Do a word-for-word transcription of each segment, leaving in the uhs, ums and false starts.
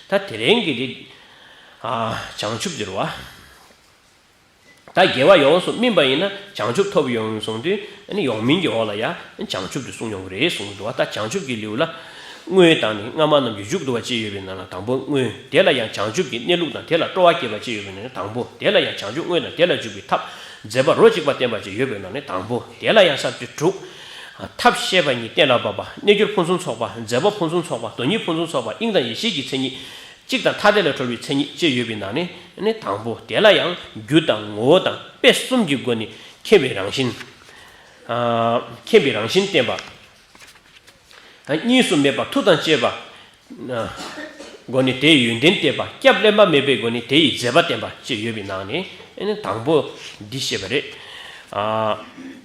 ད་དེ་རིང་གི་དེ་ཨ་བྱང་ཆུབ་འདིར་བ། ད་དགེ་བ་ཡོངས་སུ་སྨིན་པ་ཡིན་ན་བྱང་ཆུབ་ཐོབ་ཡོང་གསུངས་དུས་ཨ་ནི་ཡོངས་སྨིན་གྱི་འོག་ལ་ཡང་བྱང་ཆུབ་ཏུ་གསུངས་ཡོང་གི་རེད་གསུངས་འདུག་བ། ད་བྱང་ཆུབ་ཀྱི་ལེའུ་ལ་དངོས་དང་ནི་སྔ་མ་རྣམས་ཀྱི་མཇུག་བསྡུ་བ་ཅེས་ཡོད་པའི་ནང་ལ་དང་པོ་དངོས། དེ་ལ་ཡང་བྱང་ཆུབ་ཀྱི་གནས་ལུགས་དང་དེ་ལ་སྤྲོ་བ་བསྐྱེད་པ་ཅེས་ཡོད་པའི་ནང་ལ་དང་པོ། དེ་ལ་ཡང་བྱང་ཆུབ་དངོས་དང་དེ་ལ་འཇུག་པའི་ཐབས་མཛད་པ་རོ་གཅིག་པ་བསྟན་པ་ཅེས་ཡོད་པའི་ནང་ནས་དང་པོ། དེ་ལ་ཡང་ས་བཅུ་དྲུག་ཐབས་ཤེས་པ་ཉིད་གཏན་ལ་དབབ་པ། རྣལ་འབྱོར་ཕུན་སུམ་ཚོགས་པ། མཛད་པ་ཕུན་སུམ་ཚོགས་པ། དོན་གཉིས་ཕུན་སུམ་ཚོགས་པ། དབྱིངས་དང་ཡེ་ཤེས་ཀྱི་མཚན་ཉིད་གཅིག་དང་ཐ་དད་ལས་གྲོལ་བའི་མཚན་ཉིད་ཅེས་ཡོད་པའི་ནང་ནས་ནི་དང་པོ། དེ་ལ་ཡང་རྒྱུ་དང་ངོ་བོ་དང་དཔེ་གསུམ་གྱི་སྒོ་ནས་མཁྱེན་པའི་རང་བཞིན། ཨ་མཁྱེན་པའི་རང་བཞིན་བསྟན་པ། གཉིས་སུ་མེད་པ་མཐུ་དང་བཅས་པ། སྒོ་ནས་དེའི་ཡོན་ཏན་བསྟན་པ། སྐྱབས་བླ་མ་མེད་པའི་སྒོ་ནས་དེ་ཡི་མཛད་པ་བསྟན་པ་ཅེས་ཡོད་པའི་ནང་ནས་ཨ་ནི་དང་པོ་འདི་བཤད་པ་རེད། ཨ་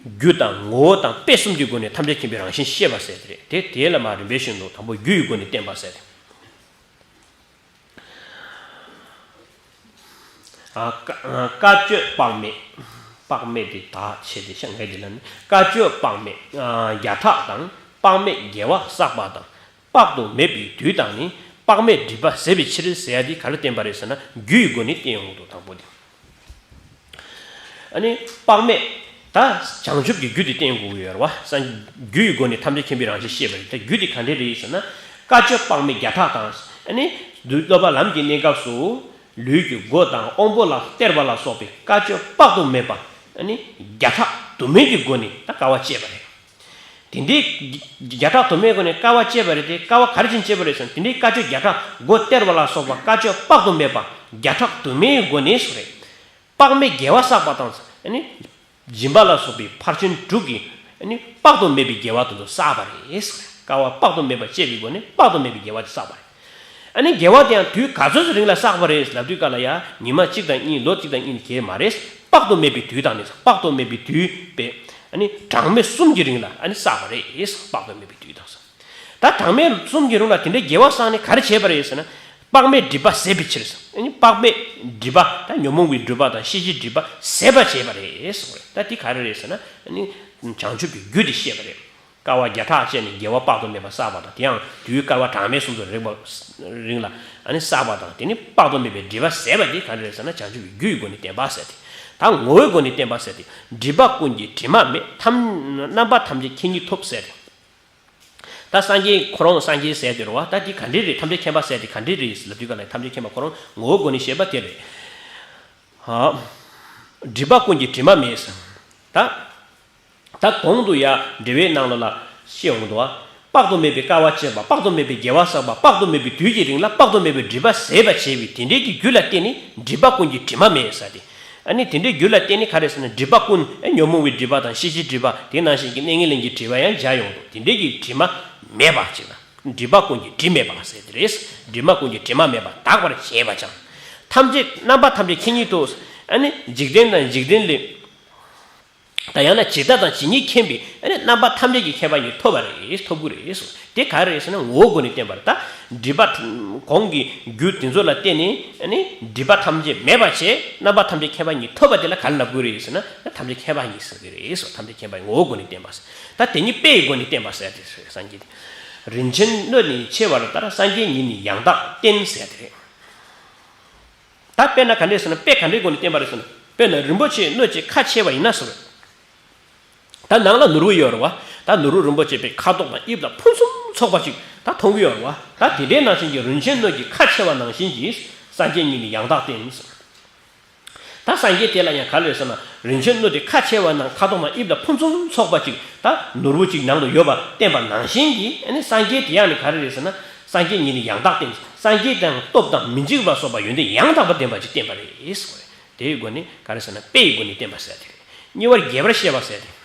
རྒྱུ་དང་ངོ་བོ་དང་དཔེ་གསུམ་གྱི་སྒོ་ནས་ཐམས་ཅད་མཁྱེན་པའི་རང་བཞིན་བཤད་པ་ཟེར་དེ་རེད། དེ་དེ་ལ་མ་རིམ་པས་བཤད་འདུག་དང་པོ་རྒྱུ་ཡི་སྒོ་ནས་བསྟན་པ་ཟེར་དེ། ཨ་བཀའ་བཀའ་བརྒྱུད་དཔག་མེད། དཔག་མེད་དེ་དག་བྱས་ཏེ་ཤ་ངེས་དེ་ལ་ནི་བཀའ་བརྒྱུད་དཔག་མེད་ཨ་བརྒྱ་ཕྲག་དང་། དཔག་མེད་དགེ་བ་བསགས་པ་དང་། དཔག་ཏུ་མེད་པའི་དུས་དང་ནི། དཔག་མེད་སྒྲིབ་པ་ཟད་པའི་ཕྱིར་ཟེར་ཡ་དེ་ག་རེ་བསྟན་པ་རེད་ཟེར་ན་རྒྱུ་ཡི་སྒོ་ནས་བསྟན་ཡོང་གི་འདུག་དང་པོ་དེ། ཨ་ནི་དཔག་མེད་ད་བྱང་ཆུབ་ཀྱི་རྒྱུ་དེ་བསྟན་དགོས་ཀྱི་ཡོད་རེད་བ། སངས་རྒྱུ་ཡི་སྒོ་ནས་ཐམས་ཅད་མཁྱེན་པའི་རང་བཞིན་ཤེས་པ་རེད། ད་རྒྱུ་དེ་ག་འདྲས་རེད་ཟེར་ན་བཀའ་བརྒྱུད་དཔག་མེད་བརྒྱ་ཕྲག་དང་། ཨ་ནི་བསླབ་པ་ལམ་གྱི་གནས་སྐབས་སུ་ལུས་ཀྱི་སྒོ་དང་དབང་པོ་ལ་སྟེར་བ་ལ་སོགས་པའི་བཀའ་བརྒྱུད་དཔག་ཏུ་མེད་པ་ཨ་ནི་བརྒྱ་ཕྲག་དུ་མའི་གི་སྒོ་ནས་ད་དཀའ་བ་སྤྱད་པ་རེད། དེ་འདྲའི་བརྒྱ་ཕྲག་དུ་མའི་སྒོ་ནས་དཀའ་བ་སྤྱད་པ་རེད་དེ། དཀའ་བ་ག་རེ་བྱས་ནས་སྤྱད་པ་རེད་ཟེར་ན་དེ་འདྲའི་བཀའ་བརྒྱུད་བརྒྱ་ཕྲག་སྒོ་སྟེར་བ་ལ་སོགས་པ་བཀའ་བརྒྱུད་དཔག་ཏུ་མེད་པ་བརྒྱ་ཕྲག་དུ་མའི་སྒོ་ནས་སུ་རེད། དཔག་མེད་དགེ་བ་བསགས་པ་དང་ཨ་ནི་སྦྱིན་པ་ལ་སོགས་པའི་ཕར་ཕྱིན་དྲུག་གིས་ཨ་ནི་དཔག་ཏུ་མེད་པའི་དགེ་བ་དེ་ཚོ་བསགས་པ་རེད། དཀའ་བ་དཔག་ཏུ་མེད་པ་སྤྱད་པའི་སྒོ་ནས་དཔག་ཏུ་མེད་པའི་དགེ་བ་དེ་བསགས་པ་རེད། ཨ་ནི་དགེ་བ་དེ་ཡང་དུས་ག་ཚོད་ཀྱི་རིང་ལ་བསགས་པ་རེད་ལབ་དུས་ག་ལ་ཡ་ཉི་མ་གཅིག་དང་གཉིས་ལོ་གཅིག་དང་གཉིས་གས་མ་རེད། དཔག་ཏུ་མེད་པའི་དུས་དང་ནི་དཔག་ཏུ་མེད་པའི་དུས་པས་ཨ་ནི་གྲངས་མེད་གསུམ་གྱི་རིང་ལ་ཨ་ནི་བསགས་པ་རེད། དཔག་ཏུ་མེད་པའི་དུས་དང་ས། ད་གྲངས་མེད་གསུམ་གྱི་རིང་ལ་དེ་འདྲའི་དགེ་བ་བསགས་ནས་ག་རེ་བྱས་པ་རེད་ཟེར་ན། དཔག་མེད་སྒྲིབ་པ་ཟད་པའི་ཕྱིར། ཨ་ནི་དཔག་མེད་སྒྲིབ་པ་ད་ཉོན་མོངས་པའི་སྒྲིབ་པ་དང་ཤེས་བྱའི་སྒྲིབ་པ་ཟད་པ་བྱས་པ་རེད་གསུངས་རེད། ད་དེ་ག་རེ་རེད་ཟེར་ན་ཨ་ནི་བྱང་ཆུབ་ཀྱི་རྒྱུ་དེ་བཤད་པ་རེད། དཀའ་བ་བརྒྱ་ཕྲག་སྤྱད་ནས་དགེ་བ་དཔག་ཏུ་མེད་པ་བསགས་པ་དང་དེ་ཡང་དུས་བསྐལ་པ་གྲངས་མེད་གསུམ་དུ་རིང་བ་རིང་ལ་ཨ་ནི་བསགས་པ་དང་དེ་ནི་དཔག་ཏུ་མེད་པའི་སྒྲིབ་པ་ཟད་པ་དེ་ག་རེ་རེད་ཟེར་ན་བྱང་ཆུབ་ཀྱི་རྒྱུ་ཡི་སྒོ་ནས་བསྟན་པ་ཟེར་ཏེ། ད་ངོ་བོའི་སྒོ་ནས་བསྟན་པ་ཟེར་ཏེ། སྒྲིབ་པ་ཀུན་གྱི་དྲི་མ་མེད་ཐམས་རྣམ་པ་ཐམས་ཅད་ཁྱེད་ཉིད་ཐོབ་ཟེར་ཏེ། ད་སངས་རྒྱས་ཁོ་རང་སངས་རྒྱས་ཟེར་དེ་རེད་བ། ད་འདི་ག་འདྲས་རེད། ཐམས་ཅད་མཁྱེན་པ་ཟེར་དེ་ག་འདྲས་རེད་ལབ་དུས་ག་ལ་ཐམས་ཅད་མཁྱེན་པ་ཁོ་རང་ངོ་བོའི་སྒོ་ནས་བཤད་པ་དེ་རེད། ཧ། སྒྲིབ་པ་ཀུན་གྱི་དྲི་མ་མེད་ཟེར། ད། ད་གོང་དུ་ཡ་འགྲེལ་པའི་ནང་ལོགས་ལ་བཤད་འོང་འདུག་བ། དཔག་ཏུ་མེད་པའི་དཀའ་བ་སྤྱད་པ། དཔག་ཏུ་མེད་པའི་དགེ་བ་བསགས་པ། དཔག་ཏུ་མེད་པའི་དུས་ཀྱི་རིང་ལ་དཔག་ཏུ་མེད་པའི་སྒྲིབ་པ་ཟད་པར་བྱེད་པའི་དེ་འདྲའི་གི་རྒྱུ་ལ་བརྟེན་ནས་སྒྲིབ་པ་ཀུན་གྱི་དྲི་མ་མེད་ཟེར་ཏེ། ཨ་ནི་དེ་འདྲའི་རྒྱུ་ལ་བརྟེན་ནས་ག་རེ་ཟེར་ན་སྒྲིབ་པ་ཀུན་ཨ་ཉོན་མོངས་པའི་སྒྲིབ་པ་དང་ཤེས་བྱའི་སྒྲིབ་པ་དེ་ནང་བཞིན་གྱི་གནས་ངན་ལེན་གྱི་སྒྲིབ་པ་ཡང་སྦྱར་ཡོང་འདུག་དེ་འདྲའི་གི་དྲི་མ་མེད་པ་ཅིག་ལ་སྒྲིབ་པ་ཀུན་གྱི་དྲི་མེད་པ་ཟེར་དེ་རེད། སྒྲིབ་པ་ཀུན་གྱི་དྲི་མ་མེད་པ་དག་པར་བྱེད་པ་ཀྱང་། ཐམས་ཅད་རྣམ་པ་ཐམས་ཅད་ཁྱེད་ཉིད་དུ། ཨ་ནི་འཇིག་རྟེན་དང་འཇིག་རྟེན་ལས། ད་ཡང་ན་ཇི་ལྟ་དང་ཇི་སྙེད་མཁྱེན་པའི་ཨ་ནི་རྣམ་པ་ཐམས་ཅད་ཀྱི་མཁྱེན་པ་ཉིད་ཐོབ་པ་རེད། ཐོབ་དགོས་རེད་གསུངས། དེ་ག་རེ་རེད་ཟེར་ན་ངོ་བོ་སྒོ་ནས་བསྟན་པ་རེད། ད་སྒྲིབ་པ་གོང་གི་རྒྱུ་དེ་ཚོ་ལ་བརྟེན་ནས་ཨ་ནི་སྒྲིབ་པ་ཐམས་ཅད་མེད་པར་བྱས། རྣམ་པ་ཐམས་ཅད་མཁྱེན་པ་ཉིད་ཐོབ་པ་དེ་ལ་ག་རེ་ལབ་དགོས་རེད་ཟེར་ན་ཐམས་ཅད་མཁྱེན་པ་ཉིད་ཟེར་གི་རེད་གསུངས། ཐམས་ཅད་མཁྱེན་པ་ངོ་བོ་སྒོ་ནས་བསྟན་པ་ཟེར། ད་དེ་ཉིད་དཔེ་ཡི་སྒོ་ནས་བསྟན་པ་ཟེར་དེ་སངས་རྒྱས་དེ། རིན་ཆེན་སྣོད་ནི་ཆེ་བར་ལྟར། སངས་རྒྱས་ཉིད་ནི་ཡང་དག་བསྟན་ཟེར་དེ་རེད། ད་དཔེར་ན་ག་འདྲས་ཟེར་ན་དཔེ་ག་འདྲའི་སྒོ་ནས་བསྟན་པ་རེད་ཟེར་ན། དཔེར་ན་རིན་པོ་ཆེའི་སྣོད་ཅིག་ཁ་ཕྱེ་བ་ཡིན་ན་ཟེར། ད་ནང་ལ་ནོར་བུ་ཡོད་རེད་བ། ད་ནོར་བུ་རིན་པོ་ཆེ་དཔེ་ཁ་དོག་དང་དབྱིབས་དང་ཕུན་སུམ་ཚོགས་པ་ཅིག་ད་མཐོང་གི་ཡོད་རེད་བ། ད་དེ་འདྲའི་ནང་བཞིན་གྱི་རིན་ཆེན་སྣོད་ཀྱི་ཁ་ཕྱེ་བ་ནང་བཞིན་གྱི་སངས་རྒྱས་ཉིད་ནི་ཡང་དག་བསྟན་ཟེར། ད་སངས་རྒྱས་དེ་ལ་ཡང་ག་རེ་རེད་ཟེར་ན་རིན་ཆེན་སྣོད་དེ་ཁ་ཕྱེ་བ་ནང་ཁ་དོག་དང་དབྱིབས་དང་ཕུན་སུམ་ཚོགས་པ་ཅིག་ད་ནོར་བུ་ཅིག་ནང་དུ་ཡོད་པ་བསྟན་པ་ནང་བཞིན་གྱི་ཨ་ནི་སངས་རྒྱས་དེ་ཡང་ནི་ག་རེ་རེད་ཟེར་ན་སངས་རྒྱས་ཉིད་ནི་ཡང་དག་བསྟན། སངས་རྒྱས་དང་སྟོབས་དང་མི་འཇིགས་པ་སོགས་པ་ཡོན་ཏན་ཡང་དག་པ་ལྡན་པ་ཅིག་བསྟན་པ་རེད་ཟེར། དེའི་སྒོ་ནས་ག་རེ་ཟེར་ན་དཔེ་ཡི་སྒོ་ནས་བསྟན་པ་ཟེར་དེ་རེད། གཉིས་པར་རྒྱས་པར་བཤད་པ་ཟེར་དེ།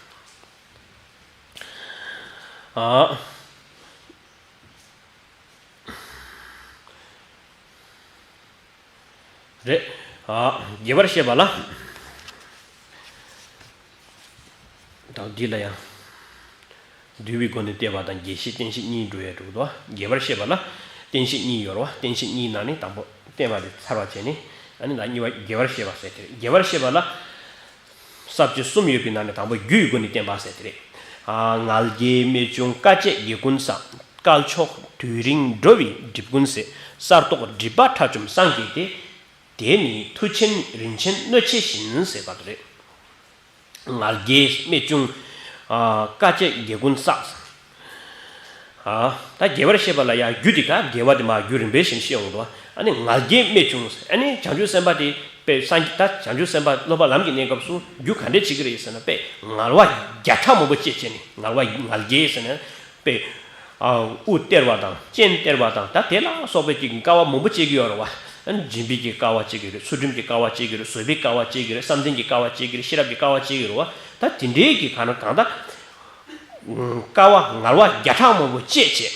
ཨ། རེད། ཨ། རྒྱས་པར་བཤད་པ་ལ། ད་འདི་ལ་ཡང་། བསྡུས་པའི་སྒོ་ནས་བསྟན་པ་དང་རྒྱས་བཤད་བསྟན་བཤད་གཉིས་འགྲོ་ཡ་འགྲོ་གི་འདུག་རྒྱས་པར་བཤད་པ་ལ་བསྟན་བཤད་གཉིས་ཡོད་རེད་བ། བསྟན་བཤད་གཉིས་ནང་ནས་དང་པོ་བསྟན་པ་དེ་ཚར་བ་བྱས་ནས་ཨ་ནི་ད་གཉིས་པ་རྒྱས་པར་བཤད་པ་ཟེར་དེ་རེད། རྒྱས་པར་བཤད་པ་ལ། ས་བཅད་གསུམ་ཡོད་པའི་ནང་ནས་དང་པོ་རྒྱུ་ཡི་སྒོ་ནས་བསྟན་པ་ཟེར་དེ་རེད། ཨ། ང་རྒྱལ་རྨད་བྱུང་དཀའ་སྤྱད་དགེ་ཀུན་བསགས། དཀལ་མཆོག་དུས་རིང་འགྲོ་བའི་སྒྲིབ་ཀུན་ཟད། གསར་རྟོག་སྒྲིབ་པ་ཁྲ་བཅོམ་སངས་རྒྱས་ཏེ། དེ་ནི་མཐུ་ཆེན་རིན་ཆེན་སྣོད་ཆེ་བཞིན་ཟེར་བ་རེད། ང་རྒྱལ་རྨད་བྱུང་། ཨ། དཀའ་སྤྱད་དགེ་ཀུན་བསགས། ཨ། ད་དགེ་བར་བཤད་པ་ལ་ཡང་རྒྱུ་དེ་ག་དགེ་བ་དེ་མ་རྒྱུ་རིམ་པས་བཞིན་ཤེས་ཡོང་འདུག་ཨ་ནི་ང་རྒྱལ་རྨད་བྱུང་། ཨ་ནི་བྱང་ཆུབ་སེམས་དཔའ་དེ་དཔེ་སངས་རྒྱས། ད་བྱང་ཆུབ་སེམས་དཔའ་སློབ་པ་ལམ་གྱི་གནས་སྐབས་སུ་རྒྱུ་ག་འདྲས་བྱེད་ཀྱི་རེད་ཟེར་ན། དཔེ་ངལ་བ་བརྒྱ་ཕྲག་མང་པོ་སྤྱད་བྱས་ནས། ངལ་བ། ང་རྒྱལ་ཟེར་ན་དཔེ། ཨ། དབུ་སྟེར་བ་དང་སྤྱན་སྟེར་བ་དང་། ད་དེ་ལ་སོགས་པའི་ཅིག་དཀའ་བ་མང་པོ་སྤྱད་ཀྱི་ཡོད་རེད་བ། སྦྱིན་པའི་གི་དཀའ་བ་སྤྱད་ཀྱི་རེད། ཚུལ་ཁྲིམས་ཀྱི་དཀའ་བ་སྤྱད་ཀྱི་རེད། བཟོད་པའི་དཀའ་བ་སྤྱད་ཀྱི་རེད། བསམ་གཏན་གྱི་དཀའ་བ་སྤྱད་ཀྱི་རེད། ཤེས་རབ་ཀྱི་དཀའ་བ་སྤྱད་ཀྱི་རེད་བ། ད་དེ་འདྲའི་གི་གང་ན་གང་ད་དཀའ་བ་ངལ་བ་བརྒྱ་ཕྲག་མང་པོ་སྤྱད་བྱས།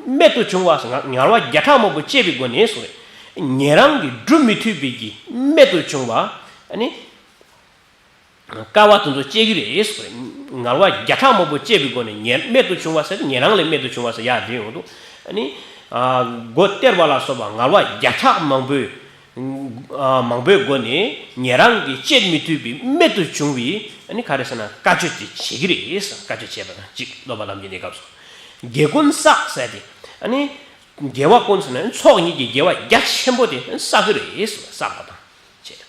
རྨད་དུ་བྱུང་བ་ཟེར། ངལ་བ་བརྒྱ་ཕྲག་མང་པོ་སྤྱད་པའི་སྒོ་ནས་སོ། ཉན་རང་གིས་སྒྲུབ་མི་ཐུབ་པའི་གི་རྨད་དུ་བྱུང་བ། ཨ་ནི། དཀའ་བ་དེ་ཚོ་སྤྱད་ཀྱི་རེད་ཟེར། ངལ་བ་བརྒྱ་ཕྲག་མང་པོ་སྤྱད་པའི་སྒོ་ནས། ཉན། རྨད་དུ་བྱུང་བ་ཟེར། ཉན་རང་ལས་རྨད་དུ་བྱུང་བ་ཟེར་ཡག་འདྲ་ཡོང་འདུག་ཨ་ནི། ཨ། སྒོ་སྟེར་བ་ལ་སོགས་པ་ངལ་བ་བརྒྱ་ཕྲག་མང་པོའི། ཨ། མང་པོའི་སྒོ་ནས་ཉན་རང་གིས་སྤྱད་མི་ཐུབ་པའི་རྨད་དུ་བྱུང་བའི། ཨ་ནི་ག་རེ་ཟེར་ན་དཀའ་སྤྱད་དེ་བྱེད་ཀྱི་རེད་ཟེར། དཀའ་སྤྱད་བྱས་པ་དང་གཅིག་སློབ་པ་ལམ་གྱི་གནས་སྐབས་སུ། དགེ་ཀུན་བསགས་ཟེར་ཏེ། ཨ་ནི། དགེ་བ་ཀུན་ཟེར་ན་ཚོགས་གཉིས་ཀྱི་དགེ་བ་རྒྱ་ཆེན་པོ་དེ་བསགས་ཀྱི་རེད་ཟེར། བསགས་པ་དང་བཅས།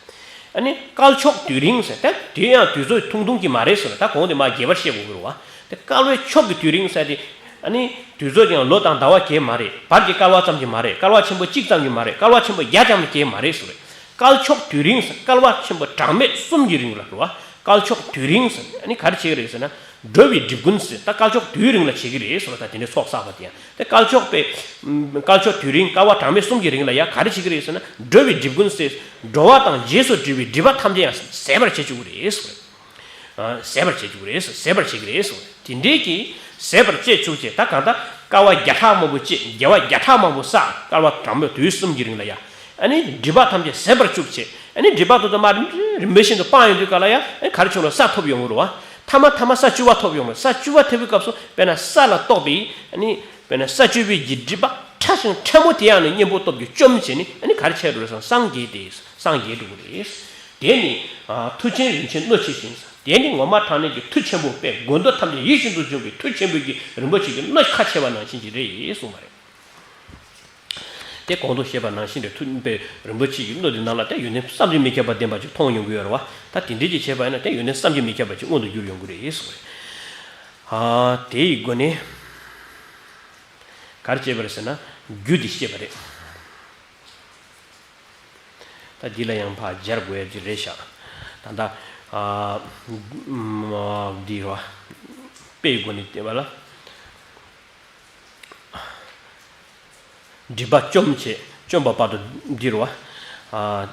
ཨ་ནི་དཀལ་མཆོག་དུས་རིང་ཟེར། ད་དེ་ཡང་དུས་ཚོད་ཐུང་ཐུང་གི་མ་རེད་ཟེར། ད་གོང་དེ་མ་རྒྱས་པར་བཤད་དགོས་ཀྱི་རེད་བ། དེ་དཀལ་བའི་མཆོག་གི་དུས་རིང་ཟེར་དེ། ཨ་ནི་དུས་ཚོད་ཀྱང་ལོ་དང་ཟླ་བ་གས་མ་རེད། བར་གྱི་བསྐལ་བ་ཙམ་གྱི་མ་རེད། བསྐལ་བ་ཆེན་པོ་གཅིག་ཙམ་གྱི་མ་རེད། བསྐལ་བ་ཆེན་པོ་བརྒྱ་ཙམ་གྱི་མ་རེད་ཟེར། དཀལ་མཆོག་དུས་རིང་ཟེར། བསྐལ་བ་ཆེན་པོ་གྲངས་མེད་གསུམ་གྱི་རིང་ལ་རེད་བ། དཀལ་མཆོག་དུས་རིང་ཟེར། ཨ་ནི་ག་རེ་བྱེད་ཀྱི་རེད་ཟེར་ན། འགྲོ་བའི་སྒྲིབ་ཀུན་ཟད། ད་དཀལ་མཆོག་དུས་རིང་ལ་བྱེད་ཀྱི་རེད་ཟེར་བ། ད་དེ་འདྲའི་ཚོགས་བསགས་པ་དེ་ཡང་། དེ་དཀལ་མཆོག་པའི། དཀལ་མཆོག་དུས་རིང་བསྐལ་བ་གྲངས་མེད་གསུམ་གྱི་རིང་ལ་ཡང་ག་རེ་བྱེད་ཀྱི་རེད་ཟེར་ན། འགྲོ་བའི་སྒྲིབ་ཀུན་ཟད། འགྲོ་བ་དང་རྗེས་སུ་འབྲེལ་བའི་སྒྲིབ་པ་ཐམས་ཅད་ཡང་ཟད་པར་བྱེད་བཅུག་གི་རེད་ཟེར། ཨ། ཟད་པར་བྱེད་བཅུག་གི་རེད་ཟེར། ཟད་པར་བྱེད་ཀྱི་རེད་ཟེར། དེ་འདྲའི་གི་ཟད་པར་བྱེད་བཅུག་བྱས། ད་གང་ལྟར་དཀའ་བ་བརྒྱ་ཕྲག་མང་པོ་སྤྱད། དགེ་བ་བརྒྱ་ཕྲག་མང་པོ་བསགས། བསྐལ་བ་གྲངས་མེད་དུས་གསུམ་གྱི་རིང་ལ་ཡང་། ཨ་ནི་སྒྲིབ་པ་ཐམས་ཅད་ཟད་པར་བཅུག་བྱས། ཨ་ནི་སྒྲིབ་པ་དེ་ཚོ་མར་རིམ་པས་བཞིན་དུ་སྤངས་ཡོང་དུས་ག་ལ་ཡང་། ཨ་ནི་ག་རེ་བྱུང་ལ་ས་ཐོབ་ཡོང་གི་རེད་བ། ཐ་མ་ཐ་མ་ས་བཅུ་པ་ཐོབ་ཡོང་བ། ས་བཅུ་པ་ཐོབ་པའི་སྐབས་སུ་དཔེར་ན་ས་ལ་གཏོགས་པའི། ཨ་ནི་དཔེར་ན་ས་བཅུ་པའི་གི་སྒྲིབ་པ་ཕྲ་ཞིང་ཕྲ་མོ་དེ་ཡང་ནི་གཉེན་པོ་སྟོབས་ཀྱིས་བཅོམ་བྱས་ནས། ཨ་ནི་ག་རེ་བྱས་འགྲོ་རེད་ཟེར་ན། སངས་རྒྱས་ཏེ། སངས་རྒྱས་འགྲོ་གི་རེད། དེ་ནི། ཨ། མཐུ་ཆེན་རིན་ཆེན་སྣོད་ཆེ་བཞིན། དེ་ནི་ངོ་མ་དྲང་གནས་ཀྱི་མཐུ་ཆེན་པོ། དཔེ་དགོས་འདོད་ཐམས་ཅད་ཡིད་བཞིན་དུ་འབྱུང་བའི་མཐུ་ཆེན་པོའི་གི་རིན་པོ་ཆེ་གི་སྣོད་ཁ་ཕྱེ་བ་ནང་བཞིན་གྱི་རེད་གསུངས་པ་རེད། དེ་གོང་དུ་བཤད་པ་ནང་བཞིན་རེད། མཐུ་དཔེ་རིན་པོ་ཆེ་གི་སྣོད་འདི་ནང་ལ་དེ་ཡོན་ཏན་བསམ་གྱིས་མི་ཁྱབ་པ་ལྡན་པ་ཅིག་མཐོང་ཡོང་གི་ཡོད་རེད་བ། ད་དེ་འདྲའི་ཅིག་བྱས་པ་ཡིན་ན་དེ་ཡོན་ཏན་བསམ་གྱིས་མི་ཁྱབ་པ་ཅིག་མངོན་དུ་འགྱུར་ཡོང་གི་རེད་གསུངས་པ་རེད། ཨ། དེ་ཡི་སྒོ་ནས་ག་རེ་བྱས་པ་རེད་ཟེར་ན། རྒྱུ་འདི་བཤད་པ་རེད། ད་འདི་ལ་ཡང་ཕར་སྦྱར་དགོས་ཡ་ཅིག་རེད་ཤག་ད་ལྟ། ཨ། འདི་རོ། དཔེའི་སྒོ་ནས་བལྟས་པ་ལ། སྒྲིབ་པ་བཅོམ་བྱས། བཅོམ་པ་བར་དུ་འདི་རོ། ཨ།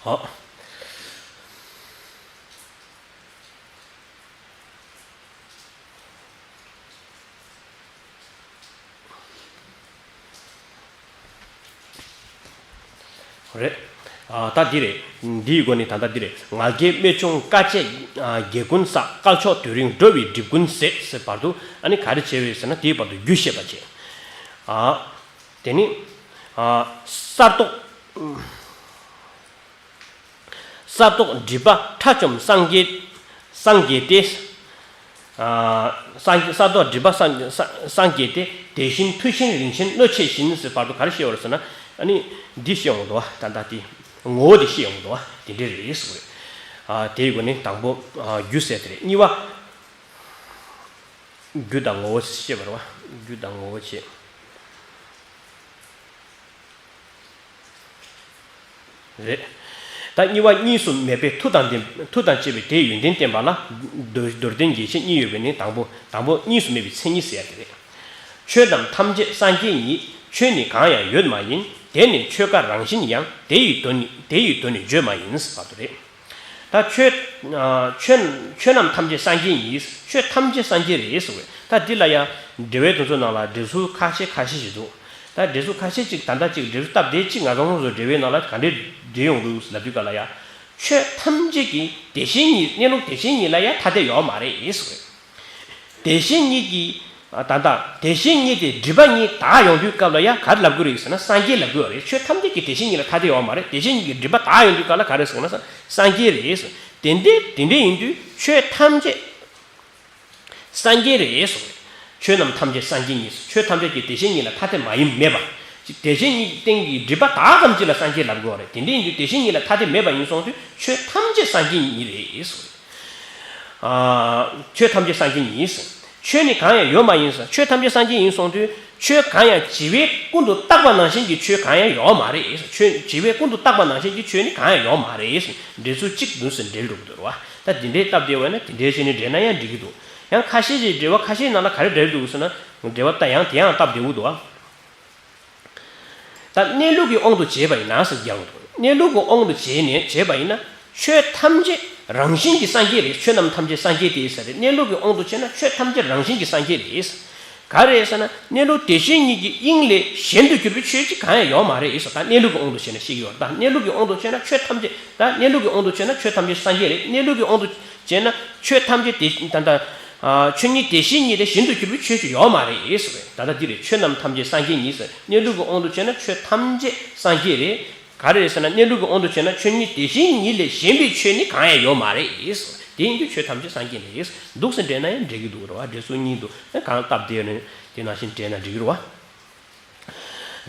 ཨོ། རེད། ཨ། ད་འདི་རེད། འདིའི་སྒོ་ནས་ད་ལྟ་འདི་རེད། ང་རྒྱལ་རྨད་བྱུང་དཀའ་སྤྱད། ཨ། དགེ་ཀུན་བསགས། དཀལ་མཆོག་དུས་རིང་འགྲོ་བའི་སྒྲིབ་ཀུན་ཟད་ཟེར་བར་དུ། ཨ་ནི་ག་རེ་བྱས་པས་ཟེར་ན། དེའི་བར་དུ་རྒྱུ་བཤད་པ་བྱས། ཨ། དེ་ནི། ཨ། གསར་རྟོག་གསར་རྟོག་སྒྲིབ་པ་ཁྲ་བཅོམ་སངས་རྒྱས། སངས་རྒྱས་ཏེ། ཨ། སངས། གསར་རྟོག་སྒྲིབ་པ་སངས། སངས། སངས་རྒྱས་ཏེ། དེ་བཞིན་མཐུ་ཆེན་རིན་ཆེན་སྣོད་ཆེ་བཞིན་ཟེར་བར་དུ་ག་རེ་བཤད་པ་རེད་ཟེར་ན། ཨ་ནི་འདི་བཤད་ཡོང་འདུག་ད་ལྟ་དེ་ངོ་བོ་དེ་བཤད་ཡོང་འདུག་དེ་འདྲ་རེད་ཟེར་བ་རེད། ཨ། དེའི་སྒོ་ནས་དང་པོ། ཨ། རྒྱུ་ཟེར་དེ་རེད། གཉིས་པ། རྒྱུ་དང་ངོ་བོ་བཤད་པ་རེད་བ། རྒྱུ་དང་ངོ་བོ་བྱས། རེད། ད་གཉིས་པ་གཉིས་སུ་མེད་པའི་མཐུ་དང་ལྡན། མཐུ་དང་བཅས་པའི་དེའི་ཡོན་ཏན་བསྟན་པ་ལ། མདོ། མདོར་བསྟན་རྒྱས་བཤད་གཉིས་ཡོད་པའི་ནི། དང་པོ། དང་པོ་གཉིས་སུ་མེད་པའི་མཚན་ཉིད་ཟེར་ཡ་དེ་རེད། ཆོས་རྣམས་ཐམས་ཅད་སངས་རྒྱས་ཉིད། ཆོས་ནི་གང་ཡང་ཡོད་མ་ཡིན། དེ་ནི་ཆོས་དཀའ་རང་བཞིན་ཡང་། དེ་ཡི་དོན་ནི། དེ་ཡི་དོན་ནི་བརྗོད་མ་ཡིན་ཟེར་བ་དེ་རེད། ད་ཆོས། ཨ། ཆོས། ཆོས་རྣམས་ཐམས་ཅད་སངས་རྒྱས་ཉིད། ཆོས་ཐམས་ཅད་སངས་རྒྱས་རེད་ཟེར་བས། ད་འདི་ལ་ཡང་འགྲེལ་པའི་དོན་ཚོ་ནང་ལ་འགྲེལ་ཚུལ་ཁ་ཤས་ཁ་ཤས་ཤིག་འདུག་ད་འགྲེལ་ཚུལ་ཁ་ཤས་ཅིག་ད་ལྟ་ཅིག་འགྲེལ་ཚུལ་སྟབས་བདེ་ཅིག་ང་ཚོ་ཚོ་འགྲེལ་པའི་ནང་ལ་ག་འདྲས་འགྲེལ་ཡོང་འདུག་ལབ་དུས་ག་ལ་ཡང་། ཆོས་ཐམས་ཅད་ཀྱི་དེ་བཞིན་ཉིད། གནས་ལུགས་དེ་བཞིན་ཉིད་ལ་ཡང་ཐ་དད་ཡོད་མ་རེད་ཟེར། དེ་བཞིན་ཉིད་ཀྱི་ད་ལྟ་དེ་བཞིན་ཉིད་དེ་སྒྲིབ་པ་གཉིས་དག་ཡོང་དུས་སྐབས་ལ་ཡང་ག་རེ་ལབ་དགོས་རེད་ཟེར་ན། སངས་རྒྱས་ལབ་དགོས་རེད། ཆོས་ཐམས་ཅད་ཀྱི་དེ་བཞིན་ཉིད་ལ་ཐ་དད་ཡོད་མ་རེད། དེ་བཞིན་ཉིད་ཀྱི་སྒྲིབ་པ་དག་ཡོང་དུས་སྐབས་ལ་ག་རེ་ཟེར་ན། སངས་རྒྱས་རེད་ཟེར། དེ་འདྲའི་དེ་འདྲ་ཡིན་དུས་ཆོས་ཐམས་ཅད་སངས་རྒྱས་རེད་གསུངས་རེད། ཆོས་རྣམས་ཐམས་ཅད་སངས་རྒྱས་ཉིད། ཆོས་ཐམས་ཅད་ཀྱི་དེ་བཞིན་ཉིད་ལ་ཐ་དད་མ་ཡིན་མེད་པ། དེ་བཞིན་ཉིད་སྟེང་གི་སྒྲིབ་པ་དག་ཙམ་ཅིག་ལ་སངས་རྒྱས་ལབ་དགོས་རེད། དེ་འདྲ་ཡིན་དུས་དེ་བཞིན་ཉིད་ལ་ཐ་དད་མེད་པ་ཡིན་གསུངས་དུས་ཆོས་ཐམས་ཅད་སངས་རྒྱས་ཉིད་རེད་གསུངས་རེད། ཨ། ཆོས་ཐམས་ཅད་སངས་རྒྱས་ཉིད། ཆོས་ནི་གང་ཡང་ཡོད་མ་ཡིན་ཟེར། ཆོས་ཐམས་ཅད་སངས་རྒྱས་ཡིན་གསུངས་དུས་ཆོས་གང་ཡང་བྱི་བས་ཀུན་ཏུ་བཏགས་པ་ནང་བཞིན་གྱི་ཆོས་གང་ཡང་ཡོད་མ་རེད། ཆོས་བྱི་བས་ཀུན་ཏུ་བཏགས་པ་ནང་བཞིན་གྱི་ཆོས་ནི་གང་ཡང་ཡོད་མ་རེད། འགྲེལ་ཚུལ་གཅིག་ནང་བཞིན་འགྲེལ་འགྲོ་གི་འདུག་རེད་བ། ད་དེ་འདྲའི་སྟབས་བདེ་བས་ན་དེ་འདྲའི་བྱས་ནས་འགྲེལ་ན་ཡང་འགྲིག་གི་འདུག། ཡང་ཁ་ཤས་ཀྱིས་འགྲེལ་པ་ཁ་ཤས་ནང་ལ་ག་རེ་འགྲེལ་འདུག་ཟེར་ན། འགྲེལ་པ་ད་ཡང་དེ་ཡང་སྟབས་བདེ་བོ་འདུག་ཨ། ད་གནས་ལུགས་ཀྱི་དབང་དུ་བྱས་པ་ཡིན་ན་ཟེར་རྒྱག་གི་འདུག། གནས་ལུགས་ཀྱི་དབང་དུ་བྱས་ནས་བྱས་པ་ཡིན་ན། ཆོས་ཐམས་ཅད་རང་བཞིན་གྱིས་སངས་རྒྱས་རེད། ཆོས་རྣམས་ཐམས་ཅད་སངས་རྒྱས་ཏེ་ཟེར་རེད། གནས་ལུགས་ཀྱི་དབང་དུ་བྱས་ན་ཆོས་ཐམས་ཅད་རང་བཞིན་གྱིས་སངས་རྒྱས་རེད། ག་རེ་ཟེར་ན། གནས་ལུགས་དེ་བཞིན་ཉིད་ཀྱི་དབྱིངས་ལས་གཞན་དུ་གྱུར་པའི་ཆོས་ཅིག་གང་ཡང་ཡོད་མ་རེད་ཟེར། ད་གནས་ལུགས་ཀྱི་དབང་དུ་བྱས་ན་ཤེས་ཀྱི་ཡོད་རེད། ད་གནས་ལུགས་ཀྱི་དབང་དུ་བྱས་ན་ཆོས་ཐམས་ཅད། ད་གནས་ལུགས་ཀྱི་དབང་དུ་བྱས་ན་ཆོས་ཐམས་ཅད་སངས་རྒྱས་རེད། གནས་ལུགས་ཀྱི་དབང་དུ་བྱས་ན་ཆོས་ཐམས་ཅད་དེ་ད་ལྟ། ཨ། ཆོས་ཉིད་དེ་བཞིན་ཉིད་ལས་གཞན་དུ་གྱུར་པའི་ཆོས་ཅིག་ཡོད་མ་རེད་ཟེར་བས། ད་ལྟ་འདི་རེད། ཆོས་རྣམས་ཐམས་ཅད་སངས་རྒྱས་ཉིད་ཟེར། གནས་ལུགས་ཀྱི་དབང་དུ་བྱས་ན་ཆོས་ཐམས་ཅད་སངས་རྒྱས་རེད། ག་རེ་རེད་ཟེར་ན། གནས་ལུགས་ཀྱི་དབང་དུ་བྱས་ན་ཆོས་ཉིད་དེ་བཞིན་ཉིད་ལས་གཞན་པའི་ཆོས་ནི་གང་ཡང་ཡོད་མ་རེད། དེ་ཡིན་དུས་ཆོས་ཐམས་ཅད་སངས་རྒྱས་རེད། འདུག་སེ་འགྲེལ་ན་ཡང་འགྲིག་གི་འདུག་རེད་བ། འགྲེལ་ཚུལ་གཉིས་འདུག། གང་སྟབས་བདེ་ནས་དེ་ནང་བཞིན་འགྲེལ་ན་འགྲིག་གི་རེད་བ།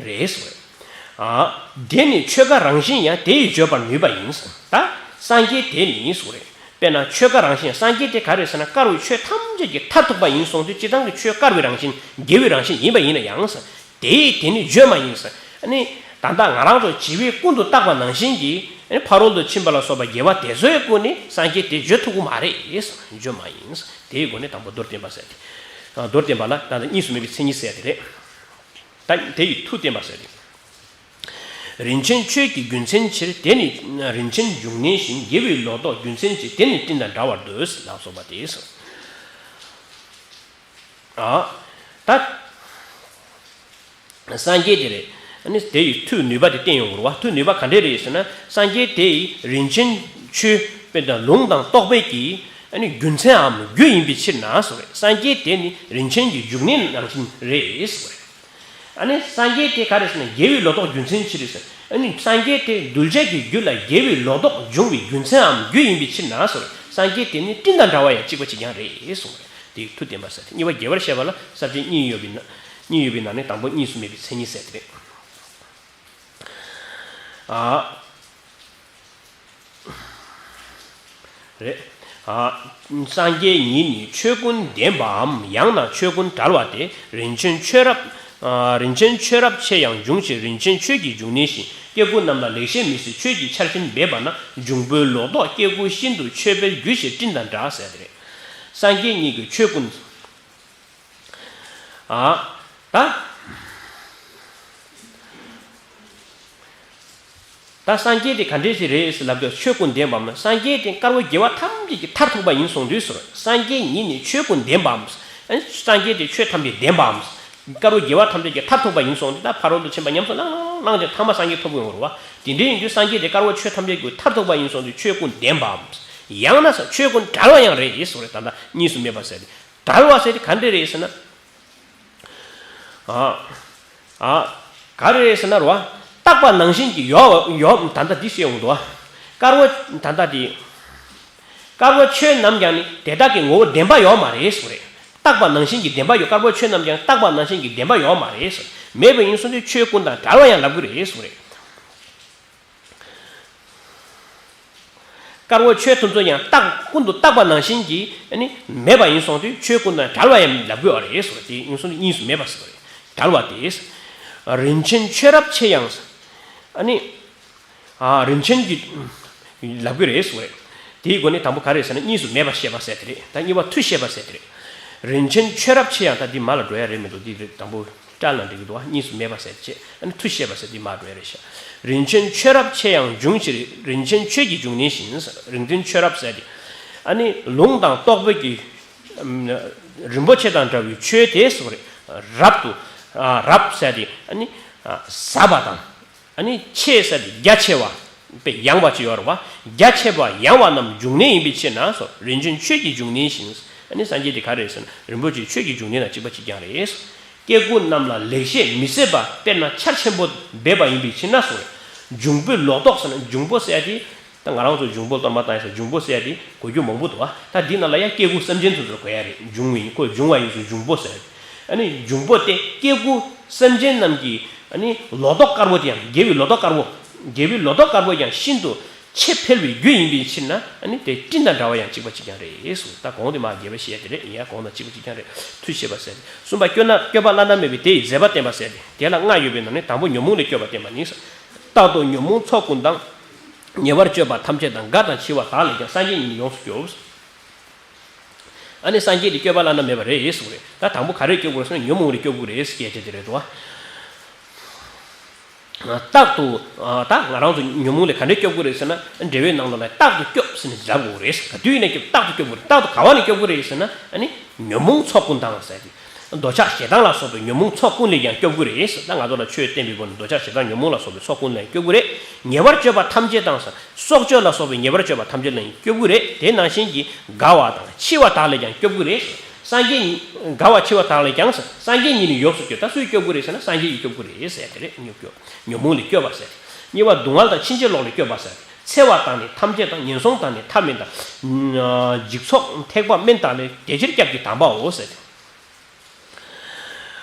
རེད་གསུངས་རེད། ཨ། དེ་ནི་ཆོས་འགའ་རང་བཞིན་ཡང་དེ་ཡིས་བརྗོད་པར་ནུས་པ་ཡིན། ད་སངས་རྒྱས་དེ་ནི་གསུངས་རེད། དཔེར་ན་ཆོས་འགའ་རང་བཞིན། སངས་རྒྱས་དེ་ག་རེ་ཟེར་ན། དཀར་བའི་ཆོས་ཐམས་ཅད་ཀྱི་མཐར་ཐུག་པ་ཡིན་གསུངས་དུས། སྤྱིར་བཏང་གི་ཆོས་དཀར་བའི་རང་བཞིན། དགེ་བའི་རང་བཞིན་ཡིན་པ་ཡིན་ན་ཡང་ཟེར། དེ་ཡིས་དེ་ནི་བརྗོད་མ་ཡིན་ཟེར། ཨ་ནི་ད་ལྟ་ང་རང་ཚོ་བྱི་བས་ཀུན་ཏུ་བཏགས་པ་ནང་བཞིན་གྱི། ཨ་ནི་ཕ་རོལ་ཏུ་ཕྱིན་པ་ལ་སོགས་པ་དགེ་བ་དེ་ཚོའི་སྒོ་ནས་སངས་རྒྱས་དེ་བརྗོད་ཐུབ་ཀྱི་མ་རེད་ཟེར། བརྗོད་མ་ཡིན་ཟེར། དེའི་སྒོ་ནས་དང་པོ་མདོར་བསྟན་པ་ཟེར་ཏེ། ཨ། མདོར་བསྟན་པ་ལ་ད་ལྟ་གཉིས་སུ་མེད་པའི་མཚན་ཉིད་ཟེར་དེ་རེད། ད་དེ་ཡི་མཐུ་བསྟན་པ་ཟེར་ཏེ། རིན་ཆེན་ཆོས་ཀྱི་རྒྱུ་མཚན་ཕྱིར། དེ་ནི་རིན་ཆེན་འབྱུང་གནས་བཞིན། དགེ་བའི་ལོ་ཏོག་རྒྱུ་མཚན་གྱིས། དེ་ནི་སྤྲིན་དང་འདྲ་བར་འདོད། ལ་སོགས་པ་སྟེ། ཨ། ད་སངས་རྒྱས་དེ་རེད། ཨ་ནི་དེ་ཡི་མཐུ་ནུས་པ་དེ་བསྟན་ཡོང་གི་རེད་བ། མཐུ་ནུས་པ་ག་འདྲས་རེད་ཟེར་ན། སངས་རྒྱས་དེ་ཡི་རིན་ཆེན་ཆོས་དཔེ་དང་ལུང་དང་རྟོགས་པའི་གི། ཨ་ནི་རྒྱུ་མཚན་འམ་རྒྱུ་ཡིན་པའི་ཕྱིར་ན་ཟེར་བས། སངས་རྒྱས་དེ་ནི་རིན་ཆེན་གྱི་འབྱུང་གནས་ནང་བཞིན་རེད་ཟེར་བས། ཨ་ནི་སངས་རྒྱས་དེ་ག་རེ་ཟེར་ན། དགེ་བའི་ལོ་ཏོག་རྒྱུ་མཚན་ཕྱིར་ཟེར། ཨ་ནི་སངས་རྒྱས་དེ་གདུལ་བྱ་གི་རྒྱུད་ལ་དགེ་བའི་ལོ་ཏོག་འབྱུང་བའི་རྒྱུ་མཚན་འམ་རྒྱུ་ཡིན་པའི་ཕྱིར་ན་ཟེར་བས། སངས་རྒྱས་དེ་ནི་སྤྲིན་དང་འདྲ་བ་ཡང་གཅིག་པ་གཅིག་རྐྱང་རེད་གསུངས་པས། དེའི་མཐུ་བསྟན་པ་ཟེར་ཏེ། གཉིས་པ་རྒྱས་པར་བཤད་པ་ལ་ས་བཅད་གཉིས་ཡོད་པའི་ནང་། གཉིས་ཡོད་པའི་ནང་ནས་དང་པོ་གཉིས་སུ་མེད་པའི་མཚན་ཉིད་ཟེར་དེ་རེད། ཨ། རེད། ཨ། སངས་རྒྱས་ཉིད་ནི་ཆོས་ཀུན་ལྡན་པའམ། ཡང་ན་ཆོས་ཀུན་བྲལ་བ་སྟེ། རིན་ཆེན་ཆོས་རབ། ཨ། རིན་ཆེན་ཆོས་རབ་ཆེ་ཡང་འབྱུང་ཕྱིར། རིན་ཆེན་ཆོས་ཀྱི་འབྱུང་གནས་བཞིན། སྐྱེ་དགུ་རྣམས་ལ་ལེགས་བཤད་མི་སྲིད་ཆོས་ཀྱི་ཆར་བཞིན་འབེབས་པ་ན། འབྱུང་པོའི་ལོ་ཏོག་སྐྱེ་དགུ་ཤིན་ཏུ་མཆོད་པའི་རྒྱུ་ཞེས་སྤྲིན་དང་འདྲ་ཟེར་དེ་རེད། སངས་རྒྱས་ཉིད་ཀྱི་ཆོས་ཀུན། ཨ། ད། ད་སངས་རྒྱས་དེ་ག་འདྲས་ཞིག་རེད་ཟེར་ལབ་དུས། ཆོས་ཀུན་ལྡན་པའམ། སངས་རྒྱས་དེ་དཀར་པོ་དགེ་བ་ཐམས་ཅད་ཀྱི་མཐར་ཐུག་པ་ཡིན་གསུངས་དུས་ཟེར། སངས་རྒྱས་ཉིད་ནི་ཆོས་ཀུན་ལྡན་པའམ། སངས་རྒྱས་དེ་ཆོས་ཐམས་ཅད་ལྡན་པའམ། དཀར་པོ་དགེ་བ་ཐམས་ཅད་ཀྱི་མཐར་ཐུག་པ་ཡིན་གསུངས་དུས། ད་ཕ་རོལ་ཏུ་ཕྱིན་པ་ཉམས་སུ་བླངས་བླངས་བླངས་ཀྱང་ཐ་མ་སངས་རྒྱས་ཐོབ་ཀྱི་ཡོང་རེད་བ། དེ་འདྲ་ཡིན་དུས་སངས་རྒྱས་དེ་དཀར་པོ་ཆོས་ཐམས་ཅད་ཀྱི་མཐར་ཐུག་པ་ཡིན་གསུངས་དུས། ཆོས་ཀུན་ལྡན་པའམ། ཡང་ན་ཆོས་ཀུན་བྲལ་བ་ཡང་རེད་ཟེར་བ་རེད། ད་ལྟ་གཉིས་སུ་མེད་པ་ཟེར་ཏེ། བྲལ་བ་ཟེར་དེ་ག་འདྲ་རེད་ཟེར་ན། ཨ། ཨ། ག་རེ་རེད་ཟེར་ན་རེད་བ། བཏགས་པ་ནང་བཞིན་གྱི་ཡོད་ཡོད། ད་ལྟ་འདི་བཤད་ཡོང་འདུག་བ། དཀར་པོ་ད་ལྟ་འདི། དཀར་པོ་ཆོས་རྣམས་ཀྱང་ནི་དེ་དག་གི་ངོ་བོ་བདེན་པ་ཡོད་མ་རེད་ཟེར་བ་རེད། བཏགས་པ་ནང་བཞིན་གྱི་བདེན་པ་ཡོད། དཀར་པོ་ཆོས་རྣམས་ཀྱང་བཏགས་པ་ནང་བཞིན་གྱི་བདེན་པ་ཡོད་མ་རེད་ཟེར། མེད་པ་ཡིན་གསུངས་དུས་ཆོས་ཀུན་དང་བྲལ་བ་ཡང་ལབ་ཀྱི་རེད་ཟེར་བ་རེད། དཀར་པོ་ཆོས་ཐམས་ཅད་ཀྱང་བཏགས་ཀུན་ཏུ་བཏགས་པ་ནང་བཞིན་གྱིས་ནི་མེད་པ་ཡིན་གསུངས་དུས་ཆོས་ཀུན་དང་བྲལ་བ་ཡང་ལབ་དགོས་པ་རེད་ཟེར་བ་དེ་ཡིན་གསུངས་དུས་གཉིས་སུ་མེད་པ་ཟེར་བ་རེད། བྲལ་བ་དེ། རིན་ཆེན་ཆོས་རབ་ཆེ་ཡང་། ཨ་ནི། ཨ། རིན་ཆེན་གྱི་ལབ་དགོས་རེད་ཟེར་བ་རེད། དེའི་སྒོ་ནས་དང་པོ་ག་རེ་ཟེར་ན། གཉིས་སུ་མེད་པ་བཤད་པ་ཟེར་དེ་རེད། ད་གཉིས་པ་མཐུ་བཤད་པ་ཟེར་དེ་རེད། རིན་ཆེན་ཆོས་རབ་ཆེ་ཡང་། ད་འདི་མ་ལ་འགྲོ་ཡ་རེད་མི་འདུག། འདི་རེད། དང་པོ་བཀྲལ་ན་འགྲིག་གི་འདུག་བ། གཉིས་སུ་མེད་པ་ཟེར་བྱས། ཨ་ནི་མཐུ་བཤད་པ་ཟེར་འདི་མ་འགྲོ་ཡ་རེད་ཤག། རིན་ཆེན་ཆོས་རབ་ཆེ་ཡང་འབྱུང་ཕྱིར། རིན་ཆེན་ཆོས་ཀྱི་འབྱུང་གནས་བཞིན། རིན་ཆེན་ཆོས་རབ་ཟེར་དེ། ཨ་ནི་ལུང་དང་རྟོགས་པའི་གི། ཨམ། རིན་པོ་ཆེ་དང་འདྲ་བའི་ཆོས་དེ་ཟེར་བ་རེད། རབ་ཏུ། ཨ། རབ་ཟེར་དེ། ཨ་ནི། ཨ། ཟབ་པ་དང་། ཨ་ནི་ཆེ་ཟེར་དེ་རྒྱ་ཆེ་བ། པས་ཡང་བ་ཅིག་ཡོད་རེད་བ། རྒྱ་ཆེ་བ་ཡང་བ་རྣམས་འབྱུང་གནས་ཡིན་པའི་ཕྱིར་ན་སོ། རིན་ཆེན་ཆོས་ཀྱི་འབྱུང་གནས་ཤིང་། ཨ་ནི་སངས་རྒྱས་དེ་ག་རེ་ཟེར་ན་རིན་པོ་ཆེ་ཆོས་ཀྱི་འབྱུང་གནས་དང་གཅིག་པ་གཅིག་རྐྱང་རེད། སྐྱེ་དགུ་རྣམས་ལ་ལེགས་བཤད་མི་ཟད་པ་དཔེར་ན་ཆར་ཆེན་པོ་འབེབས་པ་ཡིན་པའི་ཕྱིར་ན་སོ། འབྱུང་པོའི་ལོ་ཏོག་ཟེར་ན་འབྱུང་པོ་ཟེར་ཡ་དེ། ད་ང་རང་ཚོ་འབྱུང་པོ་གཏོར་མ་བཏང་ཡ་ཟེར་འབྱུང་པོ་ཟེར་ཡ་དེ་གོ་རྒྱུ་མང་པོ་འདུག་བ། ད་འདི་ནང་ལ་ཡ་སྐྱེ་དགུ་སེམས་ཅན་ཚོ་ཚོར་གོ་ཡ་རེད། འབྱུང་བ་ཡིན་ཁོ་འབྱུང་བ་ཡིན་ཚུལ་འབྱུང་པོ་ཟེར། ཨ་ནི་འབྱུང་པོ་དེ་སྐྱེ་དགུ་སེམས་ཅན་རྣམས་ཀྱི་ཨ་ནི་ལོ་ཏོག་དཀར་པོ་དེ་ཡང་དགེ་བའི་ལོ་ཏོག་དཀར་པོ། དགེ་བའི་ལོ་ཏོག་དཀར་པོ་ཡང་ཤིན་ཏུ་ཆེས་འཕེལ་བའི་རྒྱུ་ཡིན་པའི་ཕྱིར་ན་ཨ་ནི་དེ་སྤྲིན་དང་འདྲ་བ་ཡང་གཅིག་པ་གཅིག་རྐྱང་རེད་གསུངས། ད་གོང་དེ་མ་རྒྱས་པ་བཤད་དེ་རེད། ཡིན་ཡང་གོང་དང་གཅིག་པ་གཅིག་རྐྱང་རེད། མཐུ་ཆེ་བ་ཟེར་ཏེ། གསུམ་པ་སྐྱོ་ན་སྐྱོབ་པ་བླ་ན་མེད་པའི་དེ་ཡི་མཛད་པ་བསྟན་པ་ཟེར་ཏེ། དེ་ལ་ལྔ་ཡོད་པའི་ནང་ནས་དང་པོ་ཉོན་མོངས་ལས་སྐྱོབ་པ་བསྟན་པ་ནི། རྟག་ཏུ་ཉོན་མོངས་ཚོགས་ཀུན་དང་། ཉེ་བར་སྤྱོད་པ་ཐམས་ཅད་དང་། དགའ་དང་འཆི་བ་དག་ལས་ཀྱང་། སངས་རྒྱས་ཉིད་ནི་ཡོངས་སུ་སྐྱོབ། ཨ་ནི་སངས་རྒྱས་དེ་སྐྱོབ་པ་བླ་ན་མེད་པ་རེད་གསུངས་རེད། ད་དང་པོ་ག་རེ་སྐྱོབ་དགོས་རེད་ཟེར་ན་ཉོན་མོངས་ལས་སྐྱོབ་དགོས་རེད་ཟེར་སྐད་ཆ་དེ་རེད་དོ། རྟག་ཏུ་ད་ང་རང་ཚོ་ཉོན་མོངས་ལས་ག་འདྲས་སྐྱོབ་དགོས་རེད་ཟེར་ན་འགྲེལ་པའི་ནང་ལོགས་ལ་རྟག་ཏུ་སྐྱོབ་ཟེར་ནས་ལབ་དགོས་རེད། ག་དུས་ཡིན་ན་སྐྱོབ། རྟག་ཏུ་སྐྱོབ་དགོས་རེད། རྟག་ཏུ་ག་བ་ནས་སྐྱོབ་དགོས་རེད་ཟེར་ན་ཨ་ནི། ཉོན་མོངས་ཚོགས་ཀུན་དང་ཟེར་ཏེ། འདོད་ཆགས་ཞེ་སྡང་ལ་སོགས་པའི་ཉོན་མོངས་ཚོགས་ཀུན་ལས་ཀྱང་སྐྱོབ་ཀྱི་རེད། ད་ང་ཚོ་ལ་ཆོས་བསྟན་པའི་སྒོ་ནས་འདོད་ཆགས་ཞེ་སྡང་ཉོན་མོངས་ལ་སོགས་པའི་ཚོགས་ཀུན་ལས་སྐྱོབ་ཀྱི་རེད། ཉེ་བར་སྤྱོད་པ་ཐམས་ཅད་དང་ཟེར། སྲོག་གཅོད་ལ་སོགས་པའི་ཉེ་བར་སྤྱོད་པ་ཐམས་ཅད་ལས་སྐྱོབ་ཀྱི་རེད། དེ་ནང་བཞིན་གྱི་དགའ་བ་དང་འཆི་བ་དག་ལས་ཀྱང་སྐྱོབ་ཀྱི་རེད། སངས་རྒྱས་ཉིད། དགའ་བ་འཆི་བ་དག་ལས་ཀྱང་ཟེར། སངས་རྒྱས་ཉིད་ནི་ཡོངས་སུ་སྐྱོབ། ད་སུས་སྐྱོབ་ཀྱི་རེད་ཟེར་ན་སངས་རྒྱས་ཀྱིས་སྐྱོབ་ཀྱི་རེད་ཟེར་དེ་རེད། ཉོན་སྐྱོབ། ཉོན་མོངས་ལས་སྐྱོབ་པ་ཟེར། གཉིས་པ་སྡུག་བསྔལ་དང་ཕྱིན་ཅི་ལོག་ལས་སྐྱོབ་པ་ཟེར། འཚེ་བ་དང་ནི་ཐམས་ཅད་དང་། ངན་སོང་དང་ནི་ཐ་མིན་དང་། འཇིག་ཚོགས་ཐེག་པ་དམན་དག་ལས་དེ་ཕྱིར་སྐྱབས་ཀྱི་དམ་པའོ་ཟེར།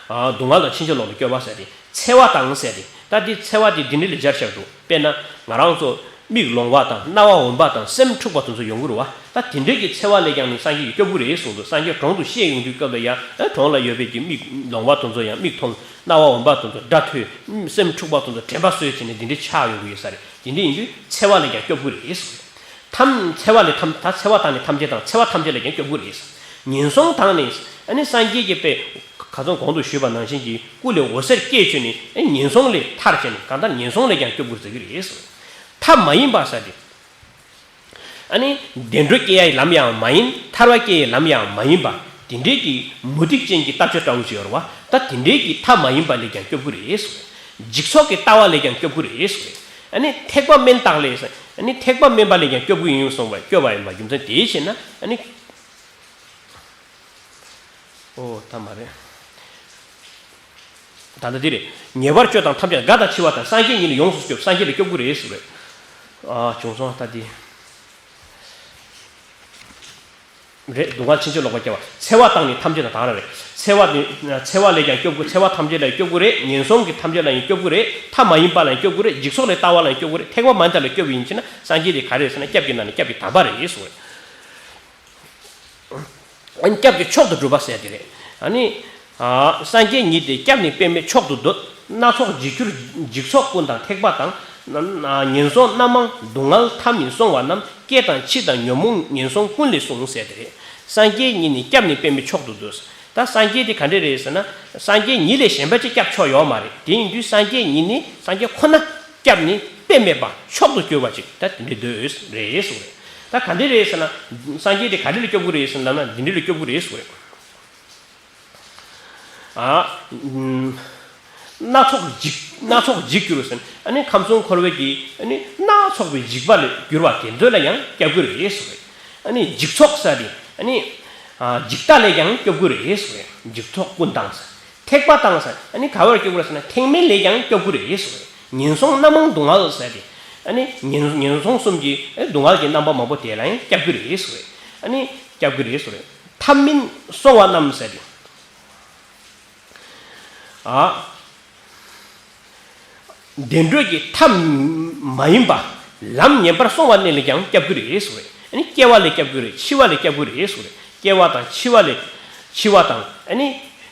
སྡུག་བསྔལ་དང་ཕྱིན་ཅི་ལོག་ལས་སྐྱོབ་པ་ཟེར་ཏེ། འཚེ་བ་དང་ཟེར་ཏེ། ད་འདི་འཚེ་བ་དེ་འདི་འདྲ་ལ་སྦྱར་བཞག་འདུག་དཔེར་ན་ང་རང་ཚོ་མིག་ལོང་བ་དང་རྣ་བ་འོན་པ་དང་སེམས་འཁྲུགས་པ་དེ་ཚོ་ཡོང་གི་རེད་བ། ད་དེ་འདྲའི་གི་འཚེ་བ་ལས་ཀྱང་ནི་སངས་རྒྱས་ཀྱིས་སྐྱོབ་ཀྱི་རེད་གསུངས་འདུག་སངས་རྒྱས་གྲོང་དུ་གཤེགས་ཡོང་དུས་སྐབས་ལ་ཡང་ཨ་གྲོང་ལ་ཡོད་པའི་གི་མིག་ལོང་བ་དེ་ཚོ་ཡང་མིག་མཐོང་། རྣ་བ་འོན་པ་དེ་ཚོ་སྒྲ་ཐོས། སེམས་འཁྲུགས་པ་དེ་ཚོ་དྲན་པ་གསོས་བྱས་ནས་འདི་འདྲའི་ཆགས་ཡོང་གི་ཡོད་ས་རེད། དེ་འདྲ་ཡིན་དུས་འཚེ་བ་ལས་ཀྱང་སྐྱོབ་ཀྱི་རེད་གསུངས་རེད། ཐམས། འཚེ་བ་ལས་ཐམས། ད་འཚེ་བ་དང་ནི་ཐམས་ཅད་དང་། འཚེ་བ་ཐམས་ཅད་ལས་ཀྱང་སྐྱོབ་ཀྱི་རེད། ངན་སོང་དང་ནི། ཨ་ནི་སངས་རྒྱས་ཀྱིས་དཔེ། ཁ་སང་གོང་དུ་ཞུས་པ་ནང་བཞིན་གྱི་སྐུ་ལས་འོད་ཟེར་བཀྱེ་བྱས་ནས་ཨ་ནི་ངན་སོང་ལས་ཐར་བྱས་ནས་གང་ལྟར་ངན་སོང་ལས་ཀྱང་སྐྱོབ་ཀྱི་རེད་ཟེར་གྱི་རེད། ཐབས་མ་ཡིན་པ་ཟེར་ཏེ། ཨ་ནི་བདེ་འགྲོ་སྐྱེ་ཡའི་ལམ་ཡང་མ་ཡིན། ཐར་བ་སྐྱེ་ཡའི་ལམ་ཡང་མ་ཡིན་པ། དེ་འདྲའི་གི་མུ་སྟེགས་ཅན་གྱི་ལྟ་སྤྱོད་འདྲ་བོ་ཞིག་ཡོད་རེད་བ། ད་དེ་འདྲའི་གི་ཐབས་མ་ཡིན་པ་ལས་ཀྱང་སྐྱོབ་ཀྱི་རེད་ཟེར། འཇིག་ཚོགས་ཀྱི་ལྟ་བ་ལས་ཀྱང་སྐྱོབ་ཀྱི་རེད་ཟེར། ཨ་ནི་ཐེག་པ་དམན་དག་ལས་ཟེར། ཨ་ནི་ཐེག་པ་དམན་པ་ལས་ཀྱང་སྐྱོབ་ཀྱི་ཡིན་གསུངས་པ་སྐྱོབ་པ་ཡིན་པ་རྒྱུ་མཚན་དེའི་ཕྱིར་ན་ཨ་ནི། ཨོ་ད་མ་རེད། ད་ལྟ་འདི་རེད། ཉེ་བར་སྤྱོད་དང་ཐམས་ཅད་དགའ་དང་འཆི་བ་དང་། སངས་རྒྱས་ཉིད་ནི་ཡོངས་སུ་སྐྱོབ། སངས་རྒྱས་ལ་སྐྱོབ་ཀྱི་རེད་ཟེར་བས། ཨ་བྱུང་སོང་ད་འདི། རེད། སྡུག་བསྔལ་ཕྱིན་ཅི་ལོག་པར་སྐྱེ་བ། འཚེ་བ་དང་ནི་ཐམས་ཅད་དང་། ད་ག་རང་རེད། འཚེ་བ་ནི། འཚེ་བ་ལས་ཀྱང་སྐྱོབ་དགོས། འཚེ་བ་ཐམས་ཅད་ལས་སྐྱོབ་དགོས་རེད། ངན་སོང་གི་ཐམས་ཅད་ལ་ཡང་སྐྱོབ་དགོས་རེད། ཐབས་མ་ཡིན་པ་ལ་ཡང་སྐྱོབ་དགོས་རེད། འཇིག་ཚོགས་ལས་ལྟ་བ་ལ་ཡང་སྐྱོབ་དགོས་རེད། ཐེག་པ་དམན་དག་ལ་སྐྱོབ་པ་ཡིན་ཕྱིན་ན་སངས་རྒྱས་དེ་ག་རེ་རེད་ཟེར་ན་སྐྱབས་ཀྱི་ནང་ནས་སྐྱབས་ཀྱི་དམ་པ་རེད་གསུངས་རེད། ཨ་ནི་སྐྱབས་ཀྱི་མཆོག་ཏུ་གྲུབ་པ་ཟེར་དེ་རེད། ཨ་ནི། ཨ་སངས་རྒྱས་ཉིད་དེ་སྐྱབས་ནི་པདྨས་མཆོག་ཏུ་འདོད། སྣ་ཚོགས་འཇིགས་གྱུར་འཇིག་ཚོགས་ཀུན་དང་ཐེག་པ་དང་། ན་ན་ངན་སོང་རྣམ་མང་སྡུག་བསྔལ་མཐའ་མིན་སོང་བ་རྣམས། སྐྱེ་དང་འཆི་དང་ཉོན་མོངས་ངན་སོང་ཀུན་ལས་བསྲུང་ཟེར་དེ་རེད། སངས་རྒྱས་ཉིད་ནི་སྐྱབས་ནི་པདྨས་མཆོག་ཏུ་འདོད། ད་སངས་རྒྱས་དེ་ག་འདྲ་རེད་ཟེར་ན། སངས་རྒྱས་ཉིད་ལས་གཞན་པ་ཅིག་སྐྱབས་ཆོག་ཡོད་མ་རེད། དེ་ཡིན་དུས་སངས་རྒྱས་ཉིད་ནི་སངས་རྒྱས་ཁོ་ན་སྐྱབས་ནི་དཔེ་མེད་པ་མཆོག་ཏུ་གྱུར་པ་ཅིག་ད་དེ་འདྲའི་འདོད་རེད་གསུངས་རེད། ད་ག་འདྲ་རེད་ཟེར་ན། སངས་རྒྱས་དེ་ག་འདྲ་ལ་སྐྱོབ་ཀྱི་རེད་ཟེར་ན་ལབ་ན་འདི་འདྲ་ལ་སྐྱོབ་ཀྱི་རེད་གསུངས་རེད། ཨ། སྣ་ཚོགས་འཇིག་སྣ་ཚོགས་འཇིགས་གྱུར་ཟེར་ན་ཨ་ནི་ཁམས་གསུམ་འཁོར་བའི་གི་ཨ་ནི་སྣ་ཚོགས་པའི་འཇིགས་པ་ལས་གྱུར་པ་དེ་ཚོ་ལ་ཡང་སྐྱབས་ཀྱི་རེད་གསུངས་རེད། ཨ་ནི་འཇིག་ཚོགས་ཟེར་དེ་ཨ་ནི། ཨ་འཇིག་ལྟ་ལས་ཀྱང་སྐྱོབ་ཀྱི་རེད་གསུངས་རེད། འཇིག་ཚོགས་ཀུན་དང་ཟེར། ཐེག་པ་དང་ཟེར། ཨ་ནི་ག་བར་སྐྱོབ་དགོས་ཟེར་ན་ཐེག་དམན་ལས་ཀྱང་སྐྱོབ་དགོས་རེད་ཟེར། ངན་སོང་རྣམ་མང་སྡུག་བསྔལ་ཟེར་ཏེ། ཨ་ནི་ངན་ངན་སོང་གསུམ་གྱི་ཨ་སྡུག་བསྔལ་གྱི་རྣམ་པ་མང་པོ་དེ་ལ་ཡང་སྐྱབས་ཀྱི་རེད་ཟེར། ཨ་ནི་སྐྱབས་ཀྱི་རེད་ཟེར། ཐབས་མིན་སོང་བ་རྣམས་ཟེར་ཏེ། ཨ། བདེ་འགྲོ་གི་ཐབས་མ་ཡིན་པ་ལམ་ངན་པར་སོང་བ་རྣམས་ལ་ཀྱང་སྐྱབས་ཀྱི་རེད་ཟེར། ཨ་ནི་སྐྱེ་བ་ལས་སྐྱབས་ཀྱི་རེད། འཆི་བ་ལས་སྐྱབས་ཀྱི་རེད་ཟེར། སྐྱེ་བ་དང་འཆི་བ་ལས་འཆི་བ་དང་ཨ་ནི།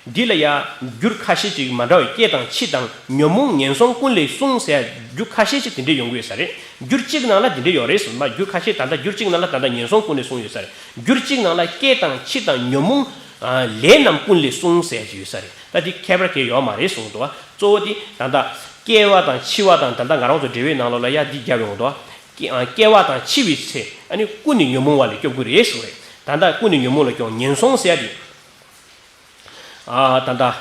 འདི་ལ་ཡང་རྒྱུ་ཁ་ཤས་ཅིག་མ་འདྲ་བའི་སྐྱེ་དང་འཆི་དང་ཉོན་མོངས་ངན་སོང་ཀུན་ལས་བསྲུང་ཟེར་རྒྱུ་ཁ་ཤས་ཅིག་དེ་འདྲས་ཡོང་གི་ཡོད་ས་རེད། རྒྱུ་གཅིག་ནང་ལ་དེ་འདྲས་ཡོད་རེད་ཟེར་མ་རྒྱུ་ཁ་ཤས་ད་ལྟ་རྒྱུ་གཅིག་ནང་ལ་ད་ལྟ་ངན་སོང་ཀུན་ལས་བསྲུང་ཡོད་ས་རེད། རྒྱུ་གཅིག་ནང་ལ་སྐྱེ་དང་འཆི་དང་ཉོན་མོངས་ལས་རྣམས་ཀུན་ལས་བསྲུང་ཟེར་གྱི་ཡོད་ས་རེད། ད་འདི་ཁྱད་པར་གྱི་ཡོད་མ་རེད་གསུངས་འདུག་བ། གཙོ་བོ་འདི་ད་ལྟ་སྐྱེ་བ་དང་འཆི་བ་དང་ད་ལྟ་ང་རང་ཚོ་འབྲེལ་བའི་ནང་ལོགས་ལ་ཡ་འདི་རྒྱབ་ཡོང་འདུག་བ། སྐྱེ་སྐྱེ་བ་དང་འཆི་བའི་ཚེ་ཨ་ནི་ཀུན་ནས་ཉོན་མོངས་པ་ལས་སྐྱོབ་དགོས་རེད་གསུངས་རེད། ད་ལྟ་ཀུན་ནས་ཉོན་མོངས་ལས་སྐྱོབ་ངན་སོང་ཟེར་ཡ་འདི། ཨ་ད་ལྟ་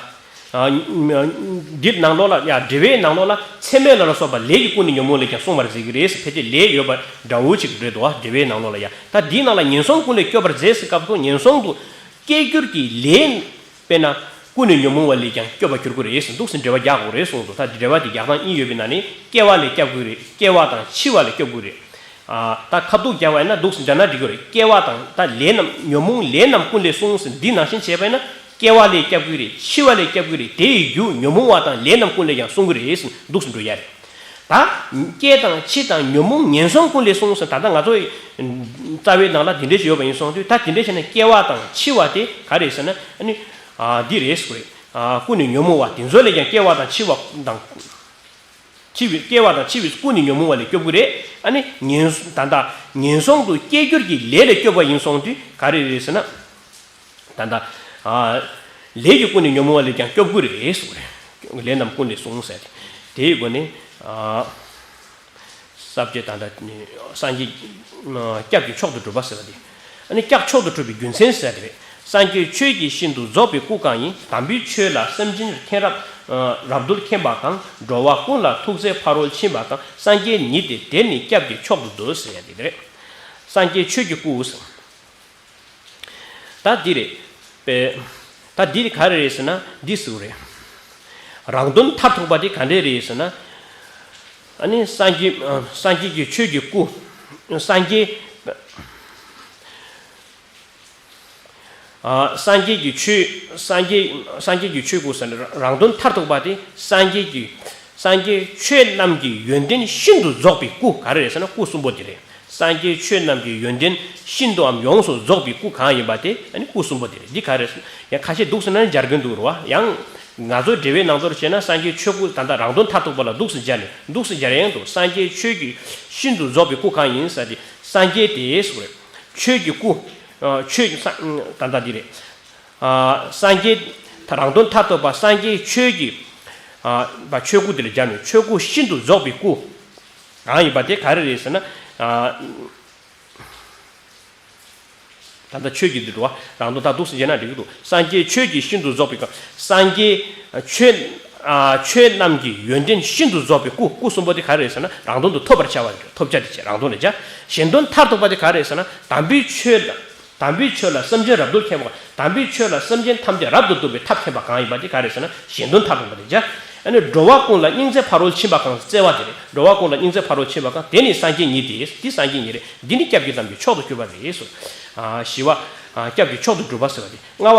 འདིར་ནང་ལོགས་ལ་ཡ་འགྲེལ་པའི་ནང་ལོགས་ལ་ཚད་མེད་ལ་ལ་སོགས་པ་ལས་ཀྱིས་ཀུན་ནས་ཉོན་མོངས་ལས་ཀྱང་གསུངས་པར་མཛད་ཀྱི་རེད། ཕལ་ཆེར་ལས་ཡོད་པ་འདྲ་བོ་ཅིག་རེད་འདུག་འགྲེལ་པའི་ནང་ལོགས་ལ་ཡ། ད་འདིའི་ནང་ལ་ངན་སོང་ཀུན་ལས་སྐྱོབ་པར་མཛད་ཟེར་སྐབས་སུ་ངན་སོང་དུ་སྐྱེ་འགྱུར་གྱི་ལས། དཔེར་ན། ཀུན་ནས་ཉོན་མོངས་པ་ལས་ཀྱང་སྐྱོབ་པར་འགྱུར་གྱི་རེད་གསུངས་འདུག་ཟེར་འགྲེལ་པ་རྒྱག་དགོས་རེད་གསུངས་འདུག་ད་འགྲེལ་པ་དེ་རྒྱག་སྟངས་གཉིས་ཡོད་པའི་ནང་ནས་སྐྱེ་བ་ལས་སྐྱོབ་ཀྱི་རེད། སྐྱེ་བ་དང་འཆི་བ་ལས་སྐྱོབ་ཀྱི་རེད། ཨ། ད་ཁ་ཐུག་རྒྱག་པ་ཡིན་ན་འདུག་སེ་འདྲ་ན་འགྲིག་གི་རེད། སྐྱེ་བ་དང་ད་ལས་རྣམས་ཉོན་མོངས་ལས་རྣམས་ཀུན་ལས་གསུངས་ཟེར་འདི་ནང་བཞིན་བྱས་པ་ཡིན་ན་སྐྱེ་བ་ལས་སྐྱོབ་ཀྱི་རེད། འཆི་བ་ལས་སྐྱོབ་ཀྱི་རེད། དེ་ཡི་རྒྱུ་ཉོན་མོངས་པ་དང་ལས་རྣམས་ཀུན་ལས་ཀྱང་གསུང་གི་རེད་ཟེར་འདུག་སེ་འགྲོ་ཡ་རེད། ད་སྐྱེ་དང་འཆི་དང་ཉོན་མོངས་ངན་སོང་ཀུན་ལས་གསུངས་ཟེར་ད་ལྟ་ང་ཚོ་རྩ་བའི་ནང་ལ་འདི་འདྲ་ཞིག་ཡོད་པ་ཡིན་སོང་དུས་ད་དེ་འདྲ་བྱས་ན་སྐྱེ་བ་དང་འཆི་བ་དེ་ག་རེད་ཟེར་ན་ཨ་ནི་ཨ་འདི་རེད་ཟེར་གི་རེད། ཨ་ཀུན་ནས་ཉོན་མོངས་པ་དེ་ཚོ་ལས་ཀྱང་སྐྱེ་བ་དང་འཆི་བ་དང་། འཆི་བའི་སྐྱེ་བ་དང་འཆི་བའི་ཀུན་ནས་ཉོན་མོངས་པ་ལས་སྐྱོབ་ཀྱི་རེད། ཨ་ནི་ངན་ད་ལྟ་ངན་སོང་དུ་སྐྱེ་འགྱུར་གྱི་ལས་ལས་སྐྱོབ་པ་ཡིན་སོང་དུས་ག་རེ་རེད་ཟེར་ན། ད་ལྟ་ཨ་ལས་ཀྱི་ཀུན་ནས་ཉོན་མོངས་པ་ལས་ཀྱང་སྐྱོབ་ཀྱི་རེད་ཟེར་གི་རེད། ལས་རྣམས་ཀུན་ལས་གསུངས་ཟེར་ཏེ། དེའི་སྒོ་ནས་ཨ། ས་བཅད་ད་ལྟ་སངས་རྒྱས་སྐྱབས་ཀྱི་མཆོག་ཏུ་གྲུབ་པ་ཟེར་བ་དེ། ཨ་ནི་སྐྱབས་མཆོག་ཏུ་གྲུབ་པའི་རྒྱུ་མཚན་ཟེར་བ་དེ་རེད། སངས་རྒྱས་ཆོས་ཀྱི་ཤིན་ཏུ་རྫོགས་པའི་སྐུ་གང་ཡིན། དམ་པའི་ཆོས་ལ་སེམས་ཅན་མཁྱེན་རབ་རབ་ཏུ་མཁྱེན་པ་གང་། འགྲོ་བ་ཀུན་ལ་ཐུགས་བརྩེ་ཕ་རོལ་ཕྱིན་པ་གང་། སངས་རྒྱས་ཉིད་དེ་དེ་ནི་སྐྱབས་ཀྱི་མཆོག་ཏུ་འདོད་ཟེར་བ་དེ་རེད། སངས་རྒྱས་ཆོས་ཀྱི་སྐུ། ད་འདི་རེད། པས། ད་འདི་ག་རེ་རེད་ཟེར་ན་འདི་ཟེར་གི་རེད། རང་དོན་མཐར་ཐུག་པ་དེ་ག་འདྲས་རེད་ཟེར་ན། ཨ་ནི་སངས་རྒྱས་སངས་རྒྱས་ཀྱི་ཆོས་ཀྱི་སྐུ། སངས་རྒྱས། ཨ་སངས་རྒྱས་ཀྱི་ཆོས་སངས་རྒྱས་སངས་རྒྱས་ཀྱི་ཆོས་སྐུ་ཟེར་ན་རང་དོན་མཐར་ཐུག་པ་དེ་སངས་རྒྱས་ཀྱི་སངས་རྒྱས་ཆོས་རྣམས་ཀྱི་ཡོན་ཏན་ཤིན་ཏུ་རྫོགས་པའི་སྐུ་ག་རེ་རེད་ཟེར་ན་སྐུ་གསུམ་པོ་དེ་རེད། སངས་རྒྱས་ཆོས་རྣམས་ཀྱི་ཡོན་ཏན་ཤིན་ཏུའམ་ཡོངས་སུ་རྫོགས་པའི་སྐུ་གང་ཡིན་པ་དེ་ཨ་ནི་སྐུ་གསུམ་པོ་དེ་རེད། འདི་ག་རེ་ཡང་ཁ་ཤས་འདུག་ཟེར་ན་སྦྱར་གྱིན་འདུག་རེད་བ། ཡང་ང་ཚོའི་འགྲེལ་པའི་ནང་དུ་བྱས་ན་སངས་རྒྱས་ཆོས་སྐུ་ད་ལྟ་རང་དོན་མཐར་ཐུག་པ་ལ་འདུག་ཟེར་སྦྱར་ནས་འདུག་ཟེར་སྦྱར་ཡང་འདུག་སངས་རྒྱས་ཆོས་ཀྱི་ཤིན་ཏུ་རྫོགས་པའི་སྐུ་གང་ཡིན་ཟེར་ཏེ་སངས་རྒྱས་དེ་ཟེར་བ་རེད། ཆོས་ཀྱི་སྐུ། ཆོས་ཀྱི་ད་ལྟ་འདི་རེད། སངས་རྒྱས་རང་དོན་མཐར་ཐུག་པ་སངས་རྒྱས་ཆོས་ཀྱི་ཆོས་སྐུ་དེ་ལ་སྦྱར་ནས་ཆོས་སྐུ་ཤིན་ཏུ་རྫོགས་པའི་སྐུ་གང་ཡིན་པ་དེ་ག་རེ་རེད་ཟེར་ན། ད་ལྟ་ཆོས་ཀྱི་འདི་འགྲོ་བ་རང་དོན་ད་འདུག་སེ་བྱས་ན་འགྲིག་གི་འདུག་སངས་རྒྱས་ཆོས་ཀྱི་ཤིན་ཏུ་རྫོགས་པའི་སྐུ། སངས་རྒྱས་ཆོས་ཆོས་རྣམས་ཀྱི་ཡོན་ཏན་ཤིན་ཏུ་རྫོགས་པའི་སྐུ། སྐུ་གསུམ་པོ་དེ་ག་རེ་རེད་ཟེར་ན་རང་དོན་དུ་ཐོབ་པར་བྱ་བ་རེད། ཐོབ་བྱ་དེ་བྱས་རང་དོན་ལ་བྱ། གཞན་དོན་མཐར་ཐུག་པ་དེ་ག་རེ་རེད་ཟེར་ན་དམ་པའི་ཆོས་དམ་པའི་ཆོས་ལ་སེམས་ཅན་རབ་ཏུ་མཁྱེན་པ། དམ་པའི་ཆོས་ལ་སེམས་ཅན་ཐམས་ཅད་རབ་ཏུ་བསྡུ་བའི་ཐབས་མཁྱེན་པ་གང་ཡིན་པ་དེ་ག་རེ་ཟེར་ན་གཞན་དོན་མཐར་ཐུག་པ་དེ་བྱ། ཨ་ནི་འགྲོ་བ་ཀུན་ལ་སྙིང་བརྩེ་ཕ་རོལ་ཕྱིན་པ་གང་བརྩེ་བ་དེ་རེད། འགྲོ་བ་ཀུན་ལ་སྙིང་བརྩེ་ཕ་རོལ་ཕྱིན་པ་གང་དེ་ནི་སངས་རྒྱས་ཉིད་དེ། འདི་སངས་རྒྱས་ཉིད་རེད། འདི་ནི་སྐྱབས་ཀྱི་ལམ་གྱི་མཆོག་ཏུ་གྱུར་པ་རེད་ཟེར། ཨ་བཞི་བ། ཨ་སྐྱབས་ཀྱི་མཆོག་ཏུ་གྱུར་པ་ཟེར་བ་དེ་ལྔ་